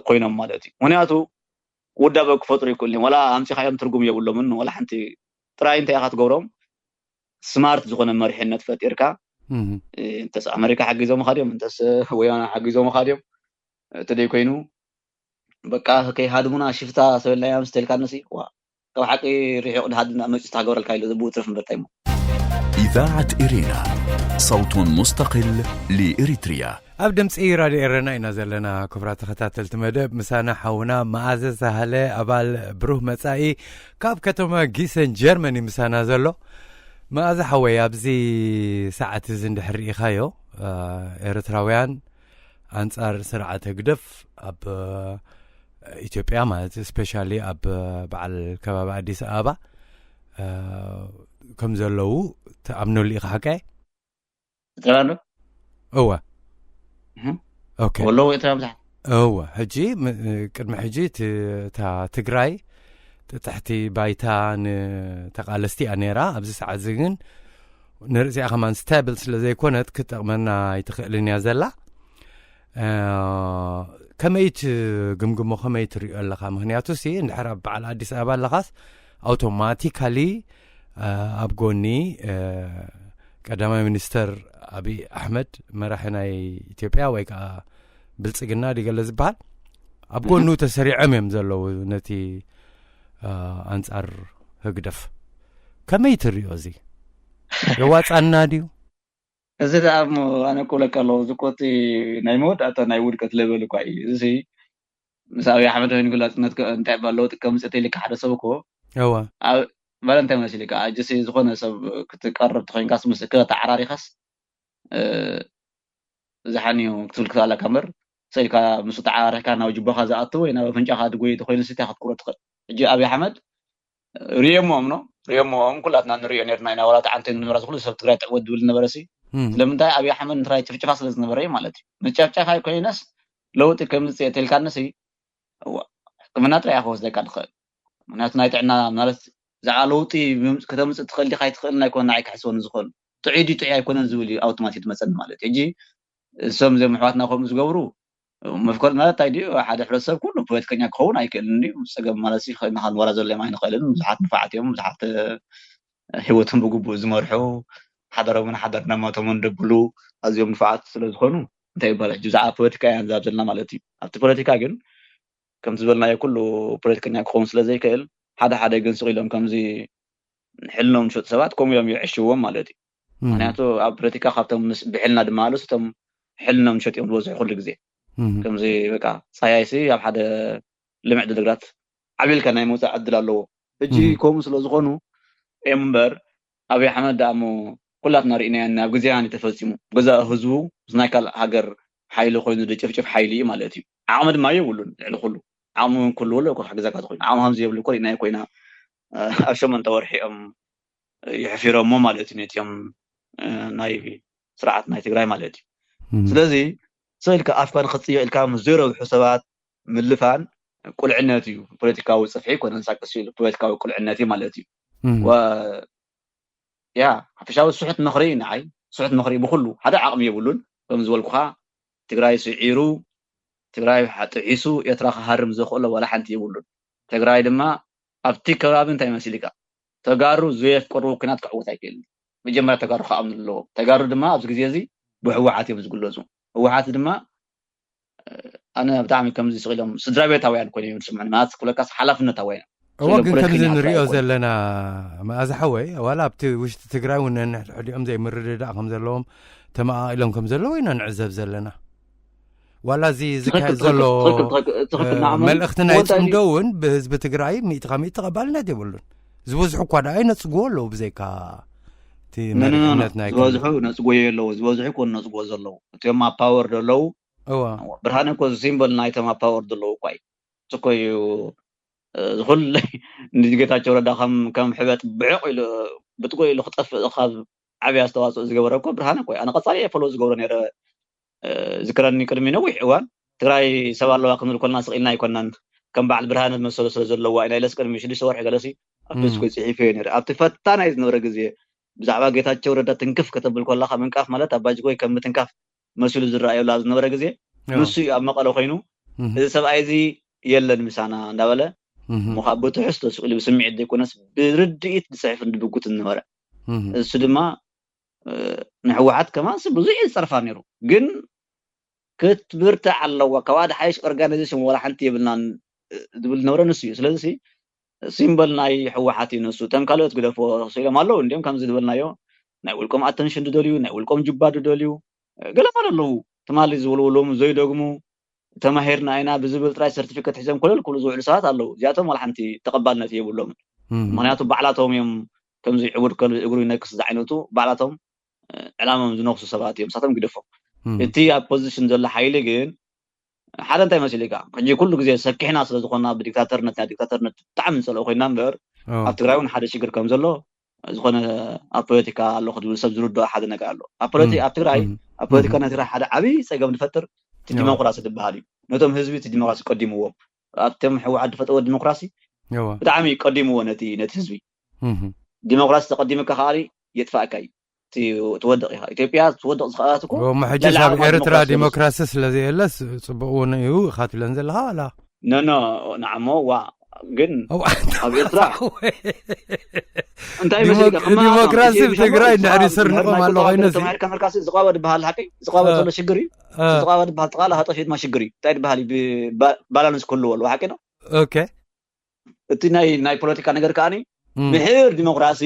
ኮይኖም ማለት እዩ ምክንያቱ ውዳበ ክፈጥሩ ይክእሉ እዮም ዋላ ኣምፂኻዮም ትርጉም የብሎምን ዋላ ሓንቲ ጥራይ እንታይ ኢኻ ትገብሮም ስማርት ዝኾነ መሪሕነት ፈጢርካ እንተስ ኣመሪካ ሓጊዞምኻ ድዮም እንተስ ወያነ ሓጊዞምኻ ድዮም ተደይ ኮይኑ በቃ ከይሃድሙና ሽፍታ ሰበልናዮም ስተልካ ንሲ ዋ ካብ ሓቂ ርሒቕ ድሃድና መፂ ዝተሃገበረልካ ኢሉ ዝብኡ ትርፍ እምበርታይ እሞ إذاعة إرينا، صوت مستقل لإريتريا. ኣብ ድምፂ ራድዮ ኤረና ኢና ዘለና ክቡራት ተኸታተልቲ መደብ ምሳና ሓውና መኣዘ ሳህለ ኣባል ብሩህ መፃኢ ካብ ከተማ ጊሰን ጀርመኒ ምሳና ዘሎ መኣዘ ሓወይ ኣብዚ ሰዓት እዚ እንድሕር ርኢኻዮ ኤርትራውያን ኣንጻር ስርዓት ህግደፍ ኣብ ኢትዮጵያ ማለት ስፔሻሊ ኣብ በዓል ከባቢ ኣዲስ ኣበባ ከም ዘለዉ ትኣምነሉ ኢኻ ሓቀ? ትረባሉ እወ ኦኬ ወሎ ኤርትራ ብዙሓት እወ ሕጂ ቅድሚ ሕጂ እታ ትግራይ ጥጥሕቲ ባይታ ንተቃለስቲ እያ ነይራ። ኣብዚ ሰዓት እዚ ግን ንርእሲኣ ከማን ስታብል ስለ ዘይኮነት ክትጠቕመና ኣይትኽእልን እያ ዘላ። ከመይ ትግምግሞ ከመይ ትሪኦ ኣለኻ? ምክንያቱ ሲ እንድሕር ኣብ በዓል ኣዲስ ኣበባ ኣለኻስ ኣውቶማቲካሊ ኣብ ጎኒ ቀዳማይ ሚኒስተር ኣብይ ኣሕመድ መራሒ ናይ ኢትዮጵያ ወይ ከዓ ብልፅግና ድገለ ዝበሃል ኣብ ጎኑ ተሰሪዖም እዮም ዘለዉ ነቲ ኣንፃር ህግደፍ። ከመይ ትሪኦ እዚ? የዋፃና ድዩ? እዚ ደኣ እሞ ኣነ ክብለካ ኣለኹ፣ እዚ እኮ እቲ ናይ መወዳእታ ናይ ውድቀት ሌቨል እኳ እዩ። እዚ ምስ ኣብይ ኣሕመድ ኮይኑ ግላፅነት ከ-፣ እንታይ ባለው ጥቀምፅእ ኢልካ ሓደ ሰብ እኮ እዋ ኣብ ባለ እንታይ መሲልካ ኣጅሲ ዝኾነ ሰብ ክትቀርብ ተኮይንካስ ምስ ከተዓራሪኻስ እ፣ ዝሓን እዩ ክትብል ክትኣለካ እምበር ሰኢልካ ምስ ተዓራሪሕካ ናብ ጅባኻ ዝኣቱ ወይ ናብ ኣፍንጫኻ ዝጎይ ተኮይኑ ስታ ክትቁረጥ ትኽእል። ሕጂ ኣብይ ኣሕመድ ርእዮሞም ነው ርእዮሞም ኩላትና ንርእዮ ነርና ኢና። ዋላ ተዓንተ ንብራ ዝኩሉ ሰብ ትግራይ ትዕወት ዝብል ነበረ ሲ እም፣ ስለምንታይ ኣብይ ኣሕመድ ንትግራይ ጭፍጭፋ ስለ ዝነበረ እዩ ማለት እዩ። ምስ ጨፍጨፋ ኣይኮይነስ ለውጢ ከምዝፅእ ተልካንሲ እዋ፣ ሕክምና ጥራይ ክወስደካ ትኽእል። ምክንያቱ ናይ ጥዕና ማለት ብዛዕባ ለውጢ ምም- ከተምፅእ ትኽእል ዲኻ ኣይትኽእል ኣይኮነ ንዓይ ክሕስበኒ ዝኽእል ጥዑይ ድዩ ጥዑይ ኣይኮነን ዝብል እዩ ኣውቶማቲክ ዝመፀኒ ማለት እዩ። ሕጂ እሶም እዚኦም ኣሕዋትና ከምኡ ዝገብሩ መፍከር ማለት እንታይ ድዩ? ሓደ ሕብረተሰብ ኩሉ ፖለቲከኛ ክኸውን ኣይክእልን ድዩ? ፀገም ማለት ሲ ንኸንወራ ዘለዮም ኣይንኽእልን። ብዙሓት ንፋዓት እዮም፣ ብዙሓት እ፣ ህይወቶም ብግቡእ ዝመርሑ ሓዳሮምን ሓዳር ናማቶምን ደብሉ ኣዝዮም ንፋዓት ስለ ዝኾኑ እንታይ ይባል ሕጂ ብዛዕባ ፖለቲካ ኢና ንዛብ ዘለና ማለት እዩ። ኣብቲ ፖለቲካ ግን ከምቲ ዝበልናዮ ኩሉ ፖለቲከኛ ክኸውን ስለ ዘይክእል ሓደ ሓደ ግን ስቕ ኢሎም ከምዚ ሕልኖም ዝሸጡ ሰባት ከምኡ እዮም ይዕሽዎም ማለት እዩ። እም፣ ምክንያቱ ኣብ ፖለቲካ ካብቶም ምስ ብሕልና ድማ ኣለሱ እቶም ሕልኖም ዝሸጡ እዮም ዝበዝሑ ኩሉ ግዜ። እም፣ ከምዚ በቃ ፃያይሲ ኣብ ሓደ ልምዕ ድልግራት ዓቢልካ ናይ መውፃእ ዕድል ኣለዎ። ሕጂ እም፣ ከምኡ ስለ ዝኾኑ እዮም እምበር ኣብይ ኣሕመድ ደኣ እሞ ኩላትና ርኢናዮ ኣብ ግዜና እዩ ተፈፂሙ። ገዛእ ህዝቡ ምስ ናይ ካልእ ሃገር ሓይሊ ኮይኑ ዝጭፍጭፍ ሓይሊ እዩ ማለት እዩ። ዓቕሚ ድማ የብሉን ልዕሊ ኩሉ ዓቕሚ እውን ክህልዎ ኣለዎ ክሕግዘካ ዝኮይኑ ዓቕሚ ከምዚ የብሉ እኮ ርኢናዮ ኮይና ኣብ ሸሞንተ ወርሒ እዮም የሕፊሮሞ ማለት እዩ ነቲኦም ናይ ስርዓት ናይ ትግራይ ማለት እዩ። እም፣ ስለዚ ስቕ ኢልካ ኣፍካ ንክትፅዮ ኢልካ ምስ ዘይረብሑ ሰባት ምልፋን ቁልዕነት እዩ። ፖለቲካዊ ፅፍሒ ኮነ ንሳቅስ ኢሉ ፖለቲካዊ ቁልዕነት እዩ ማለት እዩ። እም፣ ወ- ያ ሓፈሻዊ ስሑት ምኽሪ ንዓይ ስሑት ምኽሪ ብኩሉ ሓደ ዓቕሚ የብሉን። ከም ዝበልኩኻ ትግራይ ስዒሩ ትግራይ ጥሒሱ ኤርትራ ክሃርም ዘኽእሎ ዋላ ሓንቲ የብሉን። ትግራይ ድማ ኣብቲ ከባቢ እንታይ መሲልካ ተጋሩ ዘየፍቀርዎ ኩናት ክዕወት ኣይክእልን። መጀመርያ ተጋሩ ክኣምኑ ኣለዎም። ተጋሩ ድማ ኣብዚ ግዜ እዚ ብህወሓት እዮም ዝግለፁ። ህወሓት ድማ ኣነ ብጣዕሚ ከምዚ ስቕ ኢሎም ስድራ ቤታውያን ኮይኖም እዮም ዝስምዑኒ። ማለት ክብለካስ ሓላፍነታውያን እዮም። እወ ስለ ግን ከምዚ ፖለቲከኛ ንሪኦ ኣይኮኑን። ዘለና መኣዝ ሓወይ ዋላ ኣብቲ ውሽጢ ትግራይ እውን ነንሕድሕዲኦም ዘይምርድዳእ ከም ዘለዎም ተመቓቒሎም ከም ዘለዉ ኢና ንዕዘብ ዘለና። ዋላ እዚ ዝካየድ ትኽክል ዘሎ ትኽክል ትኽክል ትኽክል እ፣ ንዓመሉ መልእኽቲ ናይ ወንታ ፅምዶ እውን ብህዝቢ ትግራይ ሚእቲ ካብ ሚእቲ ተቐባልነት የብሉን። ዝበዝሑ እኳ ደኣ ይነፅግዎ ኣለዉ ብዘይካ እቲ ነነነ መሪሕነት ናይ ክልል ዝበዝሑ ነፅጎዮ ኣለዉ ዝበዝሑ ኮን ነፅጎ ዘለዉ እቲኦም ኣብ ፓወር ዘለዉ እዋ ብርሃነ እኮ ሲምቦል ናይቶም ኣብ ፓወር ዘለዉ እኳ እዩ። እኮ እዩ እ፣ ዝኹለይ ንጌታቸው ረዳ ከም ከም ሕበጥ ብዕቕ ኢሉ ብጥቁ ኢሉ ክጠፍእ ካብ ዓብዪ ኣስተዋፅኦ ዝገበረ እኮ ብርሃነ እኮ እዩ። ኣነ ቀፃሊ እየ ፎሎ ዝገብሮ ነይረ። እ፣ ዝክረኒ ቅድሚ ነዊሕ እዋን ትግራይ ሰብ ኣለዋ ክንብል ኮልና ስቕ ኢልና ኣይኮናን። ከም በዓል ብርሃነ ዝመሰሉ ስለ ዘለዋ ኢና ኢለስ ቅድሚ ሽዱሽተ ወርሒ ገለሲ ኣብ እም፣ ፌስቡክ ፅሒፈዮ ነይረ። ኣብቲ ፈታናይ ዝነበረ ግዜ ብዛዕባ ጌታቸው ረዳ ትንክፍ ከተብል ከለካ ምንቃፍ ማለት ኣብ ባጅጎይ ከም ምትንካፍ መሲሉ ዝረኣየሉ ኣብ ዝነበረ ግዜ እዋ ንሱ እዩ ኣብ መቐለ ኮይኑ እም፣ እዚ ሰብኣይ እዚ የለን ምሳና እንዳበለ እም፣ እሞ ካብ ብትሕዝቶ ስቕ ኢሉ ብስምዒት ዘይኮነስ ብርድኢት ዝፅሕፍን ዝብጉትን ነበረ። እም፣ እሱ ድማ እ፣ ንህወሓት ከማንስ ብዙሕ እዩ ዝፀርፋ ነይሩ ግን ክትብርትዕ ኣለዋ። ካብኣ ድሓይሽ ኦርጋናይዜሽን ዋላ ሓንቲ የብልናን እ፣ ዝብል ዝነበረ ንሱ እዩ። ስለዚ ሲምበል ናይ ህወሓት እዩ ንሱ። እቶም ካልኦት ግደፎ ስኢሎም ኣለዉ እንዲም ከምዚ ዝበልናዮ ናይ ውልቆም ኣተንሽን ዝደልዩ ናይ ውልቆም ጅባ ዝደልዩ እ፣ ገለ ማለት ኣለዉ። ትማሊ ዝውልውሎም ዘይደግሙ ተማሂርና ኢና ብዝብል ጥራይ ሰርቲፊኬት ሒዞም ኮለል ክብሉ ዝውዕሉ ሰባት ኣለዉ። እዚኣቶም ዋላ ሓንቲ ተቐባልነት የብሎምን። እም፣ ምክንያቱ ባዕላቶም እዮም ከምዚ ዕቡድ ከልቢ እግሩ ይነክስ ዝዓይነቱ ባዕላቶም እ፣ ዕላሞም ዝነክሱ ሰባት እዮም። ንሳቶም ግደፎም። እም፣ እቲ ኣብ ፖዚሽን ዘሎ ሓይሊ ግን ሓደ እንታይ መሲሉ ኢካ ሕጂ ኩሉ ግዜ ሰኪሕና ስለ ዝኾና ብዲክታተርነት ናይ ዲክታተርነት ብጣዕሚ ንፀልኦ ኮይና እምበር ኦ፣ ኣብ ትግራይ እውን ሓደ ሽግር ከም ዘሎ ዝኾነ ኣብ ፖለቲካ ኣለኹ ዝብል ሰብ ዝርድኦ ሓደ ነገር ኣሎ። ኣብ ፖለቲ እም፣ ኣብ ትግራይ እም፣ ኣብ ፖለቲካ እም፣ ናይ ትግራይ ሓደ ዓብዪ ፀገም ዝፈጥር እቲ ኦ፣ ዲሞክራሲ ዝበሃል እዩ። ነቶም ህዝቢ እቲ ዲሞክራሲ ቀዲምዎም ኣብቶም ህወሓት ዝፈጠዎ ዲሞክራሲ እዋ፣ ብጣዕሚ ቀዲምዎ ነቲ ነቲ ህዝቢ እም፣ ዲሞክራሲ ተቐዲምካ ከኣ የጥፋእካ እዩ። እቲ ትወድቕ ኢኻ። ኢትዮጵያ ትወድቕ ዝኸኣለት እኮ እሞ ሕጂስ ልዕሊ ኣብ ዓቕማ ኤርትራ ዲሞክራሲ የብሉ። ዲሞክራሲ ስለ ዘየለስ ጽቡቕ እውን እዩ ኢኻ ትብለን ዘለኻ ዋላ? ኖ ኖ ንዓሞ ዋ ግን እዋ፣ ኣብ ኤርትራ እንታይ ዲሞ- መሲልካ? ከማኻ ዲሞክራሲ ኢትዮጵያ ኣብ ትግራይ ኢትዮጵያ እንድሕር ናይ ይሰርንቆም ቁጠባ ኣለኹ ገለ ኮይነሲ? ተማሂርካ መልካሲ ዝቐባበ ዝበሃል ሓቂ ዝቐባበ እ፣ ዘሎ ሽግር እዩ። እ፣ ዝቐባበ ዝበሃል ጠቓላ ሃጠፊ ድማ ሽግር እዩ። እንታይ ዝበሃል እዩ? ብ-፣ ባ-፣ ባላንስ ክህልዎ ኣለዎ። ሓቂ ነው። ኦኬ። እቲ ናይ ናይ ፖለቲካ ነገር ከኣኒ እም፣ ድሕር ዲሞክራሲ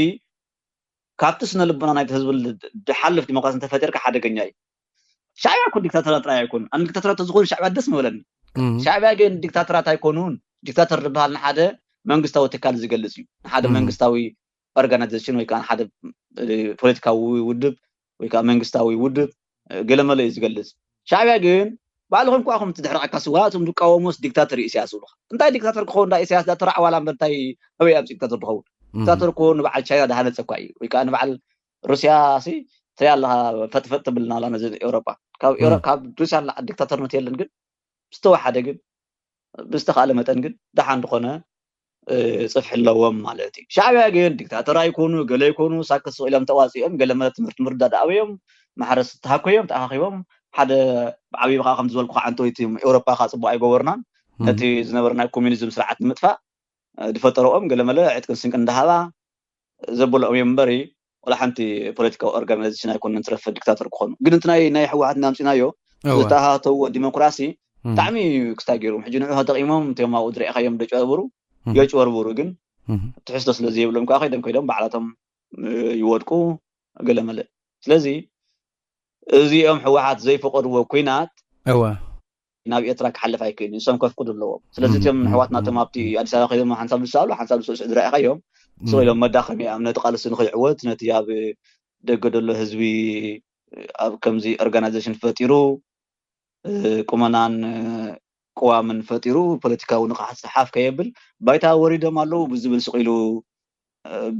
ካብቲ ስነ ልቦና ናይቲ ህዝቢ ዝሓልፍ ዲሞክራሲ እንተፈጢርካ ሓደገኛ እዩ። ሻዕብያ እኮ ዲክታተራት ጥራይ ኣይኮኑን። ኣነ ዲክታተራት ተዝኾኑ ሻዕብያ ደስ ምበለኒ። ሻዕብያ ግን ዲክታተራት ኣይኮኑን። ዲክታተር ዝበሃል ንሓደ መንግስታዊ ትካል ዝገልጽ እዩ። ንሓደ መንግስታዊ ኦርጋናይዜሽን ወይ ከዓ ንሓደ ፖለቲካዊ ውድብ ወይ ከዓ መንግስታዊ ውድብ ገለመለ እዩ ዝገልጽ። ሻዕብያ ግን ባዕልኹም ከኣ ኹም ትድሕርቀካ ስዋ እቶም ዝቃወሙስ ዲክታተር እዩ ኢሳያስ ዝብሉኻ። እንታይ ዲክታተር ክኸውን ዳ ኢሳያስ ዳ ተራዕዋላ እምበር እንታይ ኣበይ ኣምፂ ዲክታተር ዝኸውን? ዲክታተር ክኸውን ንበዓል ቻይና ዳሃነፀ እኳ እዩ ወይ ከዓ ንበዓል ሩስያ ሲ ትሪኣ ኣለኻ ፈጥፈጥ ትብልና ኣላ ነዚ ኤውሮጳ ካብ ኤውሮ- ካብ ሩስያ ንላዕሊ ዲክታተርነት የለን ግን ዝተወሓደ ግን ብዝተኻእለ መጠን ግን ደሓን ዝኾነ ጽፍሒ ኣለዎም ማለት እዩ። ሻዕብያ ግን ዲክታተር ኣይኮኑ ገለ ይኮኑ ሳክስ ኢሎም ተዋፂኦም ገለ መለ ትምህርቲ ምርዳእ ኣበዮም ማሕረስ ተሃኮዮም ተኣኻኺቦም ሓደ ብዓብዪ ከዓ ከም ዝበልኩ ከዓ እንተወይትም ኤውሮፓ ከዓ ፅቡቅ ኣይገበርናን ነቲ ዝነበረ ናይ ኮሚኒዝም ስርዓት ንምጥፋእ ዝፈጠረኦም ገለ መለ ዕጥቅን ስንቅን እንዳሃባ ዘበልኦም እዮም እምበሪ ወላ ሓንቲ ፖለቲካዊ ኦርጋናይዜሽን ኣይኮነን ትረፈ ዲክታተር ክኾኑ ግን እቲ ናይ ናይ ህወሓት እናምፅናዮ ዝተሃተዎ ዲሞክራሲ ብጣዕሚ ክስታይ ገይሮም ሕጂ ንዑ ተጠቂሞም እቶም ኣብኡ ዝረእኻዮም ደጨበሩ የጭበርብሩ ግን ትሕዝቶ ስለ ዘይብሎም ከዓ ከይዶም ከይዶም ባዕላቶም ይወድቁ ገለ መለ ስለዚ እዚኦም ህወሓት ዘይፈቀድዎ ኩናት እወ ናብ ኤርትራ ክሓልፍ ኣይክእልን እሶም ከፍቅዱ ኣለዎም ስለዚ እቶም ኣሕዋትና እቶም ኣብቲ ኣዲስ ኣበባ ከይዶም ሓንሳብ ዝሰኣሉ ሓንሳብ ዝስዕስዑ ዝረኣኻዮም ስቕ ኢሎም መዳኸሚ እዮም ነቲ ቃልሲ ንኽይዕወት ነቲ ኣብ ደገ ዘሎ ህዝቢ ኣብ ከምዚ ኦርጋናይዜሽን ፈጢሩ ቁመናን ቅዋምን ፈጢሩ ፖለቲካዊ ንቕሓት ዝሓፍ ከየብል ባይታ ወሪዶም ኣለዉ ብዝብል ስቕ ኢሉ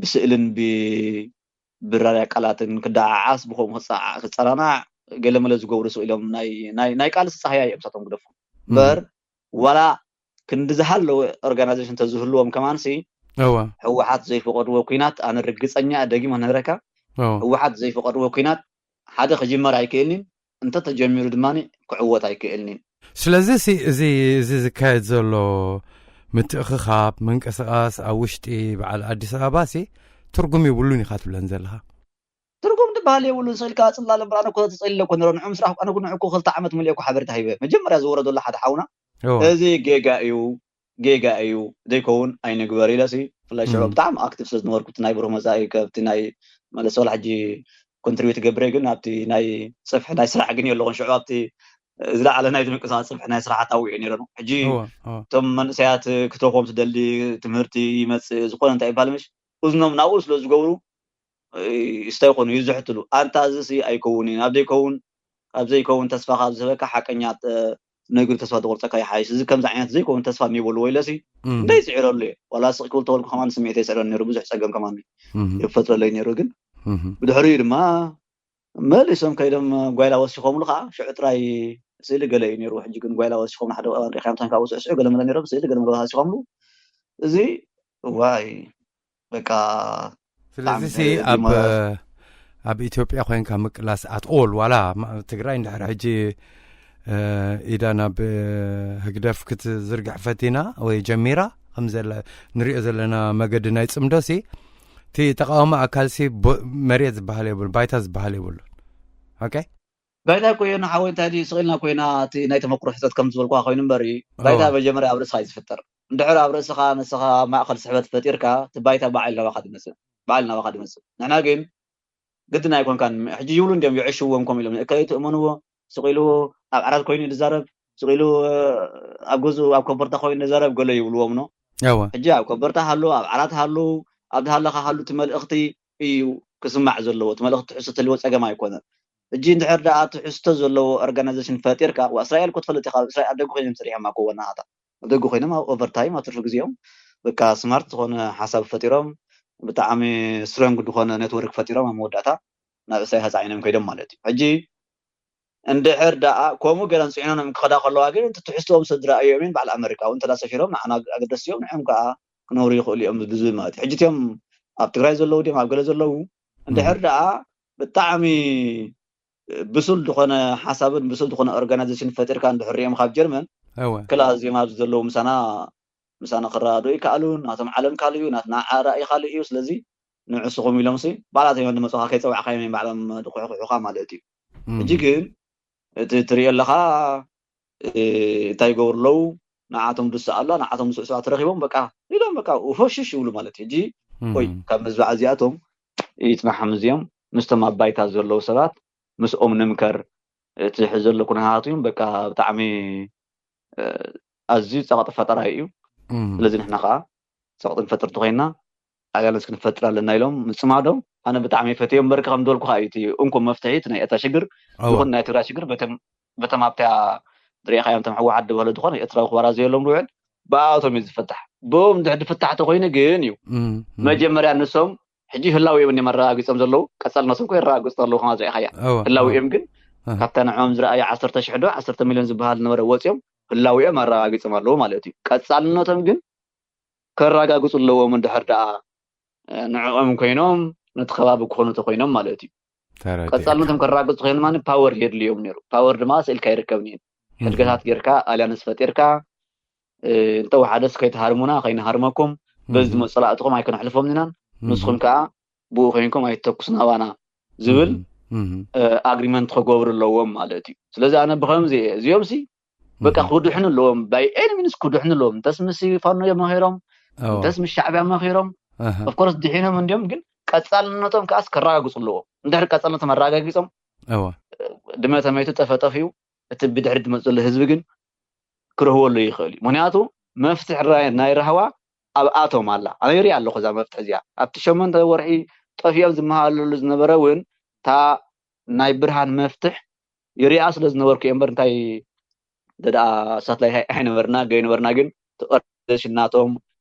ብስእልን ብብራርያ ቃላትን ክደዓዓስ ብኸምኡ ክፀናናዕ ገለመለ ዝገብሩ ስቕ ኢሎም ናይ ቃልሲ ፀሃያ እዮም ሳቶም ግደፉ እምበር ዋላ ክንዲ ዝሃለወ ኦርጋናይዜሽን ተዝህልዎም ከማንሲ እወ ህወሓት ዘይፈቀድዎ ኩናት ኣነ ርግፀኛ ደጊም ክነግረካ እወ ህወሓት ዘይፈቀድዎ ኩናት ሓደ ክጅመር ኣይክእልንን እንተተጀሚሩ ድማ ክዕወት ኣይክእልንን ስለዚ ሲ እዚ እዚ ዝካየድ ዘሎ ምትእኽኻብ ምንቅስቃስ ኣብ ውሽጢ በዓል ኣዲስ ኣበባ ሲ ትርጉም የብሉን ኢኻ ትብለን ዘለኻ ትርጉም ዝበሃል የብሉን ስኢልካ ፅላለ እምበር ኣነ እኮ ተፀሊለ እኮ ነረ ንዑ ምስራሕ ኣነ ንዑ እኮ ክልተ ዓመት ሙሉእ እኮ ሓበሬታ ሂበ መጀመርያ ዝወረደሉ ሓደ ሓውና እወ እዚ ጌጋ እዩ ጌጋ እዩ ዘይከውን ኣይንግበር ኢለሲ ብፍላይ ሽዑ ብጣዕሚ ኣክቲቭ ስለ ዝነበርኩ እቲ ናይ ብሩህ መፃኢ ከብቲ ናይ መለሰ ወላ ሕጂ ኮንትሪቢዩት ገብረ ግን ኣብቲ ናይ ፅፍሒ ናይ ስራሕ ግን የለኹን ሽዑ ኣብቲ ዝለዓለ ናይ ምንቅስቃስ ፅፍሒ ናይ ስራሕ ኣታዊኡ ነረ ሕጂ እወ እወ እቶም መንእሰያት ክትረኽቦም ትደሊ ትምህርቲ ይመፅእ ዝኾነ እንታይ ይባል ምሽ እዝኖም ናብኡ ስለ ዝገብሩ ስታይ ይኾኑ ይዝሕትሉ ኣንታ እዚ ሲ ኣይከውን እዩ ናብ ዘይከውን ካብ ዘይከውን ተስፋ ካብ ዝህበካ ሓቀኛ ነግሪ ተስፋ ተቆርፀካ ይሓይሽ እዚ ከምዚ ዓይነት ዘይከውን ተስፋ እኒበልዎ ኢለሲ እም፣ እንታይ ይስዕረሉ እየ ዋላ ስቕ ክብል ተበልኩ ከማን ስምዒት ይስዕረኒ ነሩ ብዙሕ ፀገም ከማን እም፣ ይፈጥረለይ ነሩ ግን እም፣ ብድሕሪኡ ድማ መሊሶም ከይዶም ጓይላ ወሲኾምሉ ከዓ ሽዑ ጥራይ ስእሊ ገለ እዩ ነሩ ሕጂ ግን ጓይላ ወሲኾም ሓደ እዋን ሪኢኻዮም ታንካ ውፅዕ ስዑ ገለ መለ ነሮም ስእሊ ገለ መለ ወሲኾምሉ እዚ ዋይ በቃ ስለዚ ብጣዕሚ ሲ ኣብ ዲሞክራሲ ኣብ ኢትዮጵያ ኮይንካ ምቅላስ ኣትኦል ዋላ ማ- ትግራይ እንድሕር ሕጂ እ፣ ኢዳ ናብ እ፣ ህግደፍ ክትዝርግሕ ፈቲና ወይ ጀሚራ ከም ዘለ ንሪኦ ዘለና መገዲ ናይ ፅምዶ ሲ እቲ ተቃዋሚ ኣካል ሲ ቦ- መሬት ዝበሃል የብሉ ባይታ ዝበሃል የብሉን ኦኬ ባይታ እኮ እዮ ንሓወይ እንታይ ድዩ ስቕ ኢልና ኮይና እቲ ናይ ተመክሮ ሕተት ከም ዝበልኳ ኮይኑ እምበሪ ባይታ እወ። መጀመርያ ኣብ ርእስኻ እዩ ዝፍጠር እንድሕር ኣብ ርእስኻ ንስኻ ኣብ ማእኸል ስሕበት ፈጢርካ እቲ ባይታ በዓል ናባኻ ትመፅእ በዓል ናባኻ ትመፅእ ንሕና ግን ግድን ኣይኮንካን ሕጂ ይብሉ እንዲዮም ይዕሽዎም ከም ኢሎም እከይ ትእመንዎ ስቕ ኢሉ ኣብ ዓራት ኮይኑ ዝዛረብ ስቕ ኢሉ ኣብ ገዝኡ ኣብ ኮበርታ ኮይኑ ዝዛረብ ገሎ ይብልዎም ኖ እወ ሕጂ ኣብ ኮበርታ ሃሉ ኣብ ዓራት ሃሉ ኣብ ዝሃለኻ ሃሉ እቲ መልእኽቲ እዩ ክስማዕ ዘለዎ እቲ መልእኽቲ ትሕዝቶ ተልዎ ፀገም ኣይኮነን ሕጂ እንድሕር ደኣ ትሕዝቶ ዘለዎ ኦርጋናይዜሽን ፈጢርካ ዋ እስራኤል እኮ ትፈልጥ ኢኻ እስራኤል ኣብ ደገ ኮይኖም ሰሪሖም ኣኮ ወናሃታ ኣብ ደገ ኮይኖም ኣብ ኦቨርታይም ኣብ ትርፊ ግዜኦም በቃ ስማርት ዝኾነ ሓሳብ ፈጢሮም ብጣዕሚ ስትሮንግ ዝኾነ ኔትወርክ ፈጢሮም ኣብ መወዳእታ ናብ እስራኤል ተፃዒኖም ከይዶም ማለት እዩ ሕጂ እንድሕር ደኣ ከምኡ ገይረን ፅዒኖም ክኸዳ ከለዋ ግን እቲ ትሕዝትኦም ስድራ እዮም በዓል ኣመሪካ እውን እንተዳ ሰፊሮም ንዓና ኣገደስቲ እዮም ንዕም ከዓ ክነብሩ ይኽእሉ እዮም ብዝብል ማለት እዩ ሕጂ እቲኦም ኣብ ትግራይ ዘለዉ ድዮም ኣብ ገለ ዘለዉ እንድሕር ደኣ ብጣዕሚ ብሱል ዝኾነ ሓሳብን ብሱል ዝኾነ ኦርጋናይዜሽን ፈጢርካ እንድሕር ሪኦም ካብ ጀርመን እወ ክላ እዚኦም ኣብዚ ዘለዉ ምሳና ምሳና ክረዳድኡ ይከኣሉ ናቶም ዓለም ካልእ እዩ ናትና ኣራእይ ካልእ እዩ ስለዚ ንዕስኹም ኢሎም ሲ ባዕላቶም እዮም ዝመፁኻ ከይፀዋዕካዮም እዮም ባዕሎም ዝኩሕኩሑኻ ማለት እዩ እም፣ ሕጂ ግን እቲ ትሪኦ ኣለኻ እ፣ እንታይ ይገብሩ ኣለዉ ንዓቶም ድስእ ኣላ ንዓቶም ስዕስዓ ተረኪቦም በቃ ኢሎም በቃ ፈሽሽ ይብሉ ማለት እዩ ሕጂ እም፣ ወይ ካብ መዝባዕ እዚኣቶም ይጽናሖም እዚኦም ምስቶም ኣብ ባይታ ዘለዉ ሰባት ምስኦም ንምከር። እቲ ሕዚ ዘሎ ኩነታት እውን በቃ ብጣዕሚ ኣዝዩ ፀቕጢ ፈጠራይ እዩ። ስለዚ ንሕና ከዓ ፀቕጢ ንፈጥር እንተኮይንና ኣልያንስ ክንፈጥር ኣለና ኢሎም ምፅማዶም ኣነ ብጣዕሚ ፈትዮ። እምበርካ ከም ዝበልኩ ከዓ እዩ እቲ እንኮ መፍትሒ እቲ ናይ ኤርትራ ሽግር ይኹን ናይ ትግራይ ሽግር በቶም ኣብታ ዝሪእካዮም ቶም ህወሓት ዝበሎ ዝኾነ ኤርትራዊ ክባራ ዘየሎም ዝውዕል ብኣቶም እዩ ዝፍታሕ። ብኦም ድሕር ድፍታሕ ተኮይኑ ግን እዩ መጀመርያ ንሶም ሕጂ ህላዊኦም እዮም ኣረጋጊፆም ዘለዉ። ቀፃልነቶም ኮ የረጋግፁ ኣለዉ። ከማ ዝሪእካያ ህላዊኦም ግን ካብታ ንዕኦም ዝረኣየ ዓሰርተ ሽሕ ዶ ዓሰርተ ሚሊዮን ዝበሃል ዝነበረ ወፂኦም ህላዊኦም ኣረጋጊፆም ኣለዉ ማለት እዩ። ቀፃልነቶም ግን ከረጋግፁ ኣለዎም። እንድሕር ደኣ ንዕኦም ኮይኖም ነቲ ከባቢ ክኾኑ ተኮይኖም ማለት እዩ። ቀፃልነቶም ከረጋግፁ ተኮይኖም ማለት ፓወር የድልዮም ነይሩ። ፓወር ድማ ስእልካ ይርከብን እዩ። ሕድገታት ጌርካ ኣልያንስ ፈጢርካ እንተወሓደስ ከይትሃርሙና ከይንሃርመኩም በዚ ዝመፁ ፀላእትኹም ኣይከነሕልፎም ኢናን ንስኹም ከዓ ብኡ ኮይንኩም ኣይትተኩሱ ናባና ዝብል ኣግሪመንት ክገብሩ ኣለዎም ማለት እዩ። ስለዚ ኣነ ብከምዚ እየ እዚኦም ሲ በቃ ክድሕኑ ኣለዎም። ባይ ኤኒ ሚንስ ክድሕኑ ኣለዎም። እንተስ ምስ ፋኖ እዮም መኺሮም እንተስ ምስ ሻዕብያ መኺሮም ኦፍኮርስ ድሒኖም እንዲዮም። ግን ቀፃልነቶም ከዓስ ከረጋግፁ ኣለዎም። እንድሕር ቀፃልነቶም ኣረጋጊፆም ድመ ተመይቱ ጠፈጠፍ እዩ። እቲ ብድሕሪ ድመፅ ዘሎ ህዝቢ ግን ክረህወሉ ይኽእል እዩ። ምክንያቱ መፍትሒ ናይ ራህዋ ኣብኣቶም ኣላ። ኣነ ይሪኣ ኣለኹ እዛ መፍትሒ እዚኣ ኣብቲ ሸመንተ ወርሒ ጠፊኦም ዝመሃለሉ ዝነበረ እውን እታ ናይ ብርሃን መፍትሕ ይሪኣ ስለ ዝነበርኩ እየ እምበር እንታይ ደኣ ሳትላይ ኣይነበርና ገይ ነበርና ግን ኦርጋናይዜሽን ናቶም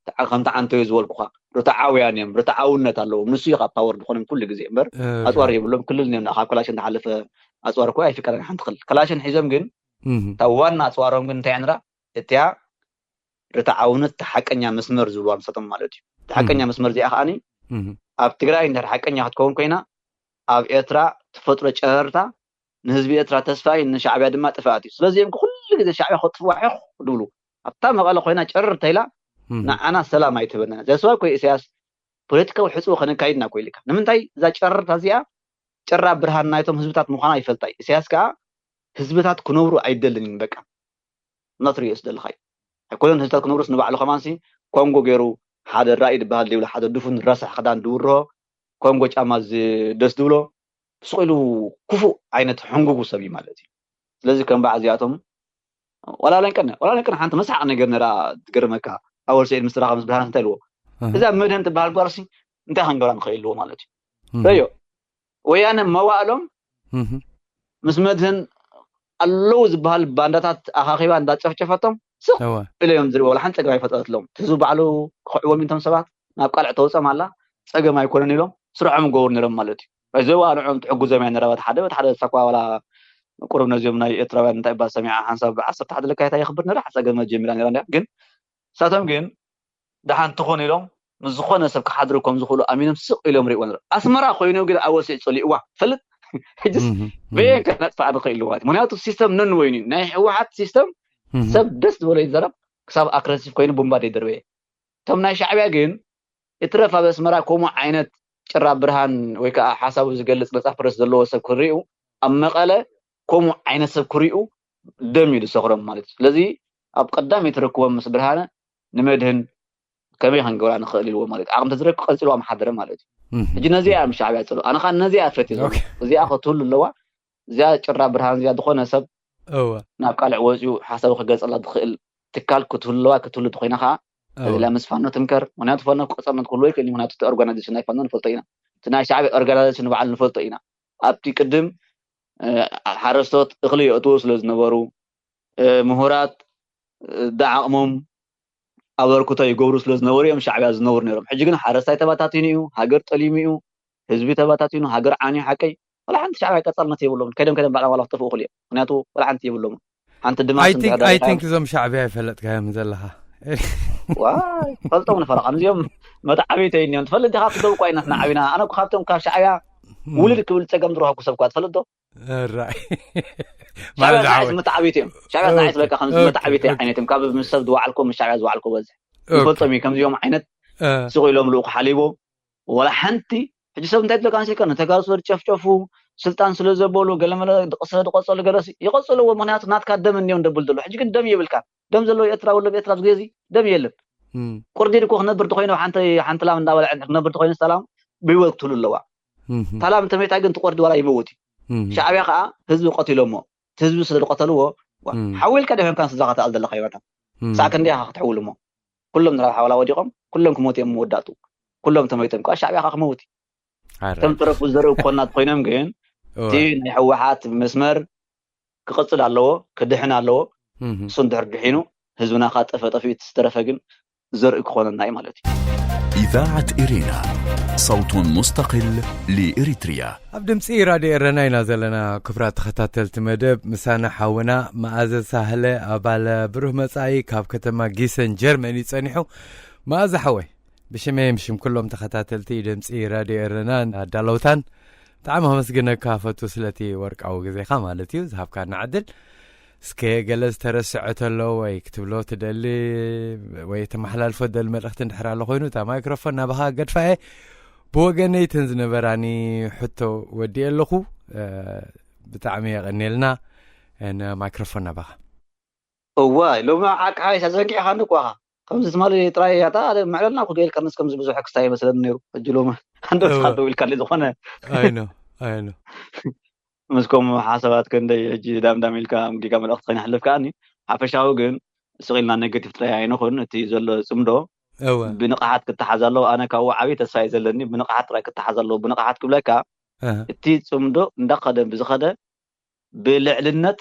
ከምቲ ዓንተዩ ዝበልኩኻ ርትዓውያን እዮም። ርትዓውነት ኣለዎም። ንሱ እዩ ካብ ፓወር ዝኾኖም ኩሉ ግዜ እምበር ኣፅዋር የብሎም። ክልል እዮም ካብ ከላሽን ዝሓለፈ ኣፅዋር እኮ ኣይፍቀደን ሓንቲ ክልል ከላሽን ሒዞም ግን እታ ዋና ኣፅዋሮም ግን እንታይ ንራ እቲያ ርትዓውነት ሓቀኛ መስመር ዝብልዋ ንሳቶም ማለት እዩ። ሓቀኛ መስመር እዚኣ ከዓኒ ኣብ ትግራይ እንድሕር ሓቀኛ ክትከውን ኮይና ኣብ ኤርትራ ትፈጥሮ ጨረርታ ንህዝቢ ኤርትራ ተስፋ እዩ፣ ንሻዕብያ ድማ ጥፍኣት እዩ። ስለዚ እዮም ኩሉ ግዜ ሻዕብያ ከጥፍዋ ሒኽ ድብሉ። ኣብታ መቐለ ኮይና ጨረር ተይላ ንዓና ሰላም ኣይትህበና። ዘስባ ኮ ኢሳያስ ፖለቲካዊ ሕፅቦ ከነካይድና ኮ ኢልካ ንምንታይ እዛ ጨረርታ እዚኣ ጨራ ብርሃን ናይቶም ህዝብታት ምዃና ይፈልጣ እዩ። ኢሳያስ ከዓ ህዝብታት ክነብሩ ኣይደልን እዩ በቃ እናትሪኦ ስደለኻይ ኣይኮነን ህዝብታት ክነብሩስ ንባዕሉ ከማንሲ ኮንጎ ገይሩ ሓደ ራእይ ዝበሃል ዘይብሉ ሓደ ድፉን ረሳሕ ክዳን ድውርሆ ኮንጎ ጫማ ደስ ድብሎ ስቕ ኢሉ ክፉእ ዓይነት ሕንጉጉ ሰብ እዩ ማለት እዩ። ስለዚ ከም በዓል እዚኣቶም ዋላ ለንቀነ ዋላ ለንቀነ ሓንቲ መሳሓቕ ነገር ነራ ትገርመካ ኣወል ሰዒድ ምስ ተራኸ ምስ ብርሃን እንታይ ኢልዎ እዛ መድህን ትበሃል ጓልሲ እንታይ ክንገብራ ንኽእል ኣለዎ ማለት እዩ። ዮ ወያነ መዋእሎም ምስ መድህን ኣለዉ ዝበሃል ባንዳታት ኣኻኺባ እንዳጨፍጨፈቶም ስቕ ኢሎም እዮም ዝሪእዎ። ወላ ሓንቲ ፀገም ኣይፈጠረትሎም። ህዝቢ ባዕሉ ክኽዕዎም እዮም እቶም ሰባት ናብ ቃልዕ ተውፀም ኣላ ፀገም ኣይኮነን ኢሎም ስርዖም ይገብሩ ነይሮም ማለት እዩ። እዚ ዋ ንዕኦም ትሕጉዞም እያ ነራ በቲ ሓደ በቲ ሓደ ሳኳ ዋላ ቁሩብ ነዚኦም ናይ ኤርትራውያን እንታይ ባል ሰሚዓ ሓንሳብ ብዓሰርተ ሓደ ለካየት የኽብር ነራ ሓፀገም ጀሚራ ነራ እንዲያ ግን ሳቶም ግን ደሓን ትኾን ኢሎም ምስ ዝኾነ ሰብ ክሓድሩ ከም ዝኽእሉ ኣሚኖም ስቕ ኢሎም ሪእዎ ነይሮም። ኣስመራ ኮይኖም ግን ኣወሲዕ ፀሊእዋ ፈልጥ ሕጅስ በየን ከነጥፋ ንኽእል ማለት ምክንያቱ ሲስተም ነን ወይኑ ናይ ህወሓት ሲስተም ሰብ ደስ ዝበሎ ይዘረብ ክሳብ ኣክረሲፍ ኮይኑ ቡምባ ደይደርበየ እቶም ናይ ሻዕብያ ግን ይትረፍ ኣብ ኣስመራ ከምኡ ዓይነት ጭራ ብርሃን ወይ ከዓ ሓሳቡ ዝገልፅ ነፃ ፕረስ ዘለዎ ሰብ ክሪኡ ኣብ መቐለ ከምኡ ዓይነት ሰብ ክሪኡ ደም እዩ ዝሰኽሮም ማለት እዩ። ስለዚ ኣብ ቀዳመይቲ ርክቦም ምስ ብርሃነ ንመድህን ከመይ ክንገብራ ንኽእል ኢልዎ ማለት እዩ። ዓቕሚ ተዝረክብ ቀፂሉ ኣምሓደረ ማለት እዩ። ሕጂ ነዚኣ እዮም ሻዕብያ ፀሉ ኣነ ከዓ ነዚኣ ፈትየ ዘሎ እዚኣ ክትህሉ ኣለዋ። እዚኣ ጭራ ብርሃን እዚኣ ዝኾነ ሰብ ናብ ቃልዕ ወፂኡ ሓሳቡ ክገልፀላ ዝኽእል ትካል ክትህልዋ ክትህሉ ተኮይና ከዓ እዚላ ምስ ፋኖ ትምከር። ምክንያቱ ፋኖ ቀፃልነት ክህልዎ ይክእል ምክንያቱ እቲ ኦርጋናይዜሽን ናይ ፋኖ ንፈልጦ ኢና። እቲ ናይ ሻዕብያ ኦርጋናይዜሽን ንባዕሉ ንፈልጦ ኢና። ኣብቲ ቅድም ሓረስቶት እኽሊ የእትዉ ስለ ዝነበሩ ምሁራት ዳዓቕሞም ኣበርክቶ ይገብሩ ስለ ዝነበሩ እዮም ሻዕብያ ዝነብሩ ነይሮም። ሕጂ ግን ሓረስታይ ተበታቲኑ እዩ፣ ሃገር ጠሊሙ እዩ፣ ህዝቢ ተበታቲኑ፣ ሃገር ዓንዩ ሓቀይ ዋላ ሓንቲ ሻዕብያ ቀፃልነት የብሎም። ከይዶም ከይዶም ባዕሎም ዋላ ክጠፍኡ ይኽእሉ እዮም። ምክንያቱ ዋላ ሓንቲ የብሎም። ሓንቲ ድማ I think I think እዞም ሻዕብያ ይፈለጥካዮም ዘለኻ ዋይ ፈልጦም ንፈረቓ እዚኦም መተዓብይተይ እኒኦም ትፈልጥ ዲኻ ክደብቁ ኣይነት ንዓቢና ኣነ ካብቶም ካብ ሻዕብያ ውልድ ክብል ፀገም ዝረኸብኩ ሰብ እኳ ትፈልጥ ዶ ራይ ሻዕብያ ዝዓይስ መተዓቢት እዮም። ሻዕብያ ዝዓይስ በቃ ከምዚ መተዓቢት ዓይነት እዮም። ካብ ምስ ሰብ ዝወዓልኮ ምስ ሻዕብያ ዝወዓልኮ በዝሕ ይፈልጦም እዩ። ከምዚኦም ዓይነት ስቕ ኢሎም ልኡክ ሓሊቦ ወላ ሓንቲ ሕጂ ሰብ እንታይ ትለካ ንስልካ ንተጋሩ ስለ ዝጨፍጨፉ ስልጣን ስለ ዘበሉ ገለመለ ስለ ዝቆፀሉ ገለሲ ይቆፅልዎ። ምክንያቱ ናትካ ደም እንዲዮም ደብል ዘሎ ሕጂ ግን ደም የብልካ። ደም ዘለዎ ኤርትራ ወሎ ኤርትራ ኣብዚ ግዜ ደም የለን። ቁርዲድ እኮ ክነብር ተኮይኑ ሓንቲ ሓንቲ ላም እንዳበልዐ ክነብር ተኮይኑ ሰላም ብህይወት ክትህሉ ኣለዋ። ታላም እንተመይታ ግን ትቆርድ ዋላ ይመውት እዩ። ሻዕብያ ከዓ ህዝቢ ቀቲሎሞ፣ ህዝቢ ስለ ዝቀተልዎ፣ ሓዊ ኢልካ ዶ ኮንካ ንስድራኻ ትኣል ዘለኻ? ይመታ ሳዕ ክንደይ ኢኻ ክትሕውል እሞ? ኩሎም ንራብ ሓዋላ ወዲቖም፣ ኩሎም ክሞት እዮም መወዳእቱ። ኩሎም ተመይቶም ከዓ ሻዕብያ ከዓ ክመውት እዩ። ከም ተረፉ ዘርኢ ኮናት ኮይኖም ግን እቲ ናይ ህወሓት መስመር ክቕጽል ኣለዎ፣ ክድሕን ኣለዎ። እሱ እንድሕር ድሒኑ ህዝብና ካብ ጠፈጠፊኡ ዝተረፈ ግን ዘርኢ ክኾነና እዩ ማለት እዩ። إذاعة إرينا صوت مستقل لإريتريا. ኣብ ድምፂ ራድዮ ኤረና ኢና ዘለና። ክብራት ተኸታተልቲ መደብ ምሳና ሓውና መኣዘ ሳህለ ኣባል ብሩህ መፃኢ ካብ ከተማ ጊሰን ጀርመን እዩ ፀኒሑ። መኣዘ ሓወይ ብሽመይ ምሽም ኩሎም ተኸታተልቲ ድምፂ ራድዮ ኤረና ኣዳለውታን ብጣዕሚ ከመስግነካ ፈቱ ስለቲ ወርቃዊ ግዜኻ ማለት እዩ ዝሃብካና ዕድል። እስከ ገለ ዝተረስዐ ተሎ ወይ ክትብሎ ትደሊ ወይ ተመሓላልፎ ትደሊ መልእኽቲ እንድሕር ኣሎ ኮይኑ እታ ማይክሮፎን ናባኻ ገድፋ እየ። ብወገነይ እተን ዝነበራኒ ሕቶ ወዲኤ ኣለኹ። ብጣዕሚ የቐኒልና። ማይክሮፎን ናባኻ። እዋይ ሎሚ ሓቂ ሓይሳ ዘንጊዕኻ ንቋኻ ከምዚ ትማሊ ጥራይ ያታ ምዕለልና ክገይል ቀንስ ከምዚ ብዙሕ ክስታይ ይመስለኒ ነይሩ። ሕጂ ሎሚ ኣንዶ ሳዶ ኢልካ ዝኾነ ኣይኖ ኣይኖ ምስ ከምኡ ሓሳባት ክንደይ ሕጂ ዳምዳም ኢልካ ኣምጊጋ መልእኽቲ ከይነሕልፍ ከኣኒ ሓፈሻዊ ግን ስቕ ኢልና ኔጌቲቭ ጥራይ ኣይንኹን። እቲ ዘሎ ፅምዶ እወ ብንቕሓት ክተሓዝ ኣለዎ። ኣነ ካብኡ ዓብዪ ተስፋ እዩ ዘለኒ። ብንቕሓት ጥራይ ክተሓዝ ኣለዎ። ብንቕሓት ክብለካ ኣህ፣ እቲ ፅምዶ እንዳኸደ ብዝኸደ ብልዕልነት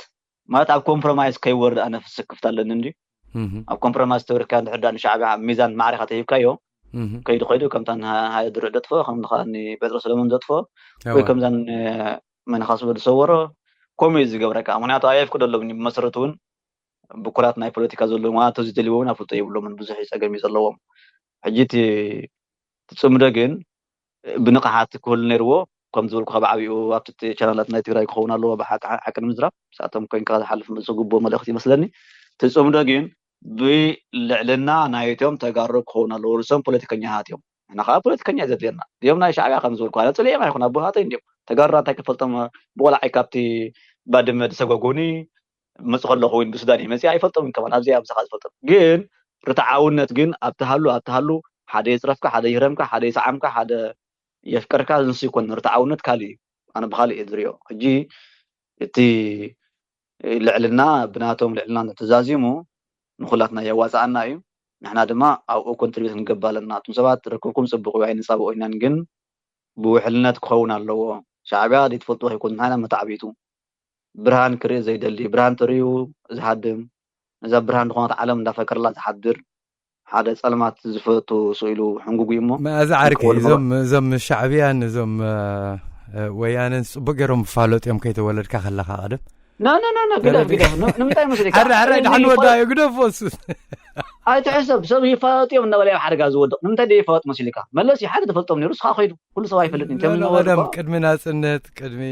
ማለት ኣብ ኮምፕሮማይዝ ከይወርድ ኣነ ስክፍታ ኣለኒ እንዲ እህ፣ ኣብ ኮምፕሮማይዝ ተወርካ እንድሕር ዳ ንሻዕብያ ሚዛን ማዕሪኻ ተሂብካዮ እህ፣ ከይዱ ከይዱ ከምታ ንሃ- ሃየ ድሩዕ ዘጥፍኦ ከም ንኻ ንጴጥሮስ ሰለሞን ዘጥፍኦ ወይ እወ ከምዛን መነኻስቦ ዝሰወሮ ከምኡ እዩ ዝገብረካ። ምክንያቱ ኣየፍቅደሎም ብመሰረቱ እውን ብኩራት ናይ ፖለቲካ ዘለዎም ኣቶ ዝደልዎ እውን ኣፍልጦ የብሎምን። ብዙሕ እዩ ፀገም እዩ ዘለዎም። ሕጂ እቲ እቲ ፅምዶ ግን ብንቕሓት ክህሉ ነይርዎ። ከም ዝበልኩ ካብ ዓብኡ ኣብቲ ቻናላት ናይ ትግራይ ክኸውን ኣለዎ። ብሓቂ ሓቂ ንምዝራብ ምስኣቶም ኮይንካ ዝሓልፍ ዝግብኦ መልእኽቲ ይመስለኒ። እቲ ፅምዶ ግን ብልዕልና ናይቶም ተጋሩ ክኸውን ኣለዎ። ርእሶም ፖለቲከኛታት እዮም። ንሕና ከዓ ፖለቲከኛ እዩ ዘድልየና። እዮም ናይ ሻዕብያ ከም ዝበልኩ ኣነ ፅልኦም ኣይኮን ኣቦሃተይ እንዲዮም ተጋሩ እንታይ ክፈልጦም ብቆልዓይ ካብቲ ባድመ ዝሰጎጉኒ መፅ ከለኹ እውን ብሱዳን እዩ መፅእ ኣይፈልጦም ከማን ኣብዚ ኣብዝኻ ዝፈልጦም ግን ርትዓውነት ግን ኣብትሃሉ ኣብትሃሉ ሓደ የፅረፍካ ሓደ ይህረምካ ሓደ ይሰዓምካ ሓደ የፍቀርካ ንሱ ይኮን ርትዓውነት ካልእ እዩ። ኣነ ብካልእ እየ ዝሪኦ። ሕጂ እቲ ልዕልና ብናቶም ልዕልና ተዛዚሙ ንኩላትና የዋፅኣና እዩ። ንሕና ድማ ኣብኡ ኮንትሪቢዩት ክንገብር ኣለና። እቶም ሰባት ርክብኩም ፅቡቅ እዩ ኣይንፃብኦ ኢናን ግን ብውሕልነት ክኸውን ኣለዎ። ሻዕብያ ዘይትፈልጥዎ ከይኮን ንሕና ኢና መታዕቢቱ ብርሃን ክርኢ ዘይደሊ ብርሃን ተርእዩ ዝሃድም ነዛ ብርሃን ዝኾነት ዓለም እንዳፈከረላ ዝሓድር ሓደ ጸልማት ዝፈቱ ስኢሉ ሕንጉጉ እዩ እሞ መኣዚ ዓርከይ እዞም እዞም ሻዕብያን እዞም ወያነን ጽቡቅ ገይሮም ይፋለጡ እዮም ከይተወለድካ ከለኻ ቀደም ና ና ና ና ግደፍ ግደፍ ንምንታይ መስለካ ሕራይ ሕራይ ድሓን ወዳዮ ግደፍ ወሱስ ኣይትሕሰብ ሰብ ይፋለጡ እዮም እናበለ ኣብ ሓደጋ ዝወድቕ ንምንታይ ደይፋለጥ መስልካ መለስ ሓደ ተፈልጦም ነይሩ ስኻ ከይዱ ኩሉ ሰብ ኣይፈልጥ እዩ ቀደም ቅድሚ ናጽነት ቅድሚ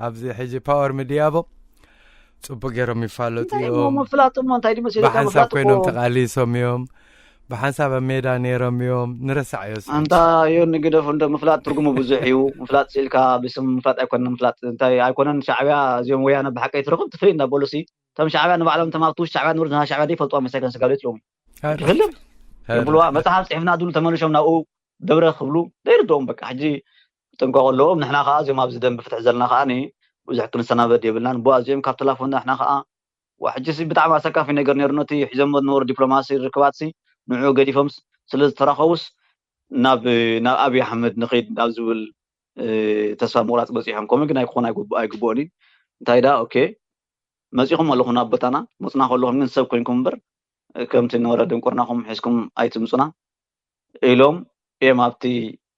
ኣብዚ ሕጂ ፓወር ሚድያ ቦ ጽቡቅ ገይሮም ይፋለጡ እዮም ምፍላጥ እሞ እንታይ ድመስል ብሓንሳብ ኮይኖም ተቃሊሶም እዮም ብሓንሳብ ኣብ ሜዳ ነይሮም እዮም ንረሳዕ እዮ ኣንታ ዮ ንግደፉ እንደ ምፍላጥ ትርጉሙ ብዙሕ እዩ ምፍላጥ ስኢልካ ብስም ምፍላጥ ኣይኮነ ምፍላጥ እንታይ ኣይኮነን ሻዕብያ እዚኦም ወያነ ብሓቂ ኣይትረኽብ ትፍልይ እንዳበሉ ሲ እቶም ሻዕብያ ንባዕሎም ተማቱ ሻዕብያ ንብር ዝና ሻዕብያ ዘይፈልጥዋ መሳይከን ስጋቤት ሎሚ ይፈልም ይብልዋ መፅሓፍ ፅሒፍና ድሉ ተመልሾም ናብኡ ደብረ ክብሉ ዘይርድኦም በቃ ሕጂ ጥንቀቁ ኣለዎም ንሕና ከዓ እዚኦም ኣብዚ ደንብ ፍትሒ ዘለና ከዓ ብዙሕ ክንሰናበድ የብልናን ብዋ እዚኦም ካብ ተላፎና ንሕና ከዓ ሕጂ ሲ ብጣዕሚ ኣሰካፊ ነገር ነይሩ ነቲ ሒዞሞ ዝነበሩ ዲፕሎማሲ ርክባት ሲ ንዑ ገዲፎም ስለ ዝተራኸቡስ ናብ ናብ ኣብይ ኣሕመድ ንኸይድ ናብ ዝብል ተስፋ ምቁራፅ በፂሖም ከምኡ ግን ኣይክኾን ኣይግብኦን እዩ እንታይ ዳ ኦኬ መፂኹም ኣለኹም ናብ ቦታና መፅና ከለኹም ግን ሰብ ኮይንኩም እምበር ከምቲ ነበረ ድንቁርናኹም ሒዝኩም ኣይትምፁና ኢሎም እዮም ኣብቲ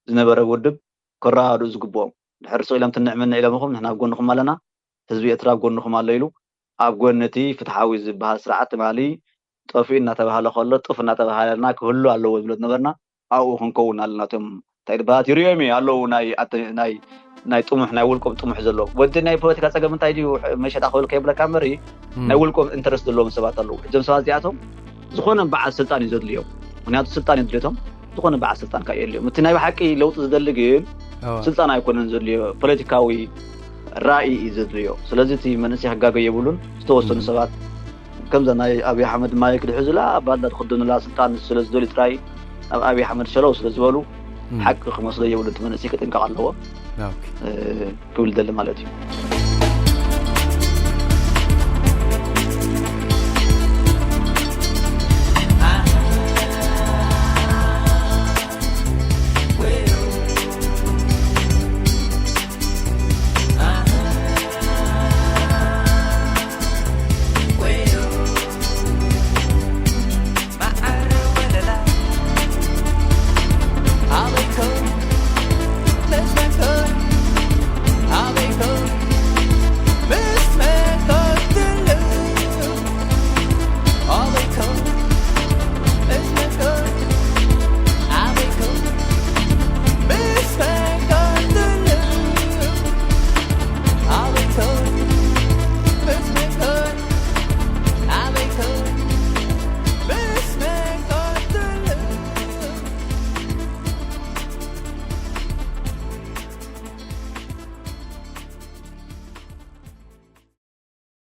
ዝነበረ ውድብ ክረዳድኡ ዝግብኦም ድሕሪ ስቕ ኢሎም ትንዕምና ኢሎምኹም ንሕና ኣብ ጎንኹም ኣለና ህዝቢ ኤርትራ ኣብ ጎንኹም ኣሎ ኢሉ ኣብ ጎኒ እቲ ፍትሓዊ ዝበሃል ስርዓት ትማሊ ጠፊኡ እናተባህለ ከሎ ጡፍ እናተባህለና ክህሉ ኣለዎ ዝብሎ ዝነበርና ኣብኡ ክንከውን ኣለና እቶም እንታይ ድበሃት ይርእዮም እዩ ኣለዉ ናይ ናይ ናይ ጥሙሕ ናይ ውልቆም ጥሙሕ ዘለዎም ወዲ ናይ ፖለቲካ ፀገም እንታይ ድዩ መሸጣ ክብል ከይብለካ እምበሪ ናይ ውልቆም ኢንተረስት ዘለዎም ሰባት ኣለዉ እዞም ሰባት እዚኣቶም ዝኾነ በዓል ስልጣን እዩ ዘድልዮም ምክንያቱ ስልጣን እዩ ድልየቶም ዝኾነ በዓል ስልጣን ካ የድልዮም እቲ ናይ ብሓቂ ለውጢ ዝደሊ ግን ስልጣን ኣይኮነን ዘድልዮ ፖለቲካዊ ራእይ እዩ ዘድልዮ ስለዚ እቲ መንእሰይ ክጋገ የብሉን ዝተወሰኑ ሰባት ከምዛ ናይ ኣብይ ኣሕመድ ማይክ ድሕዙላ ባንዳ ዝኽደኑላ ስልጣን ስለ ዝደልዩ ጥራይ ናብ ኣብይ ኣሕመድ ሸለው ስለ ዝበሉ ሓቂ ክመስሎ የብሉ። እቲ መንእሰይ ክጥንቀቕ ኣለዎ ክብል ደሊ ማለት እዩ።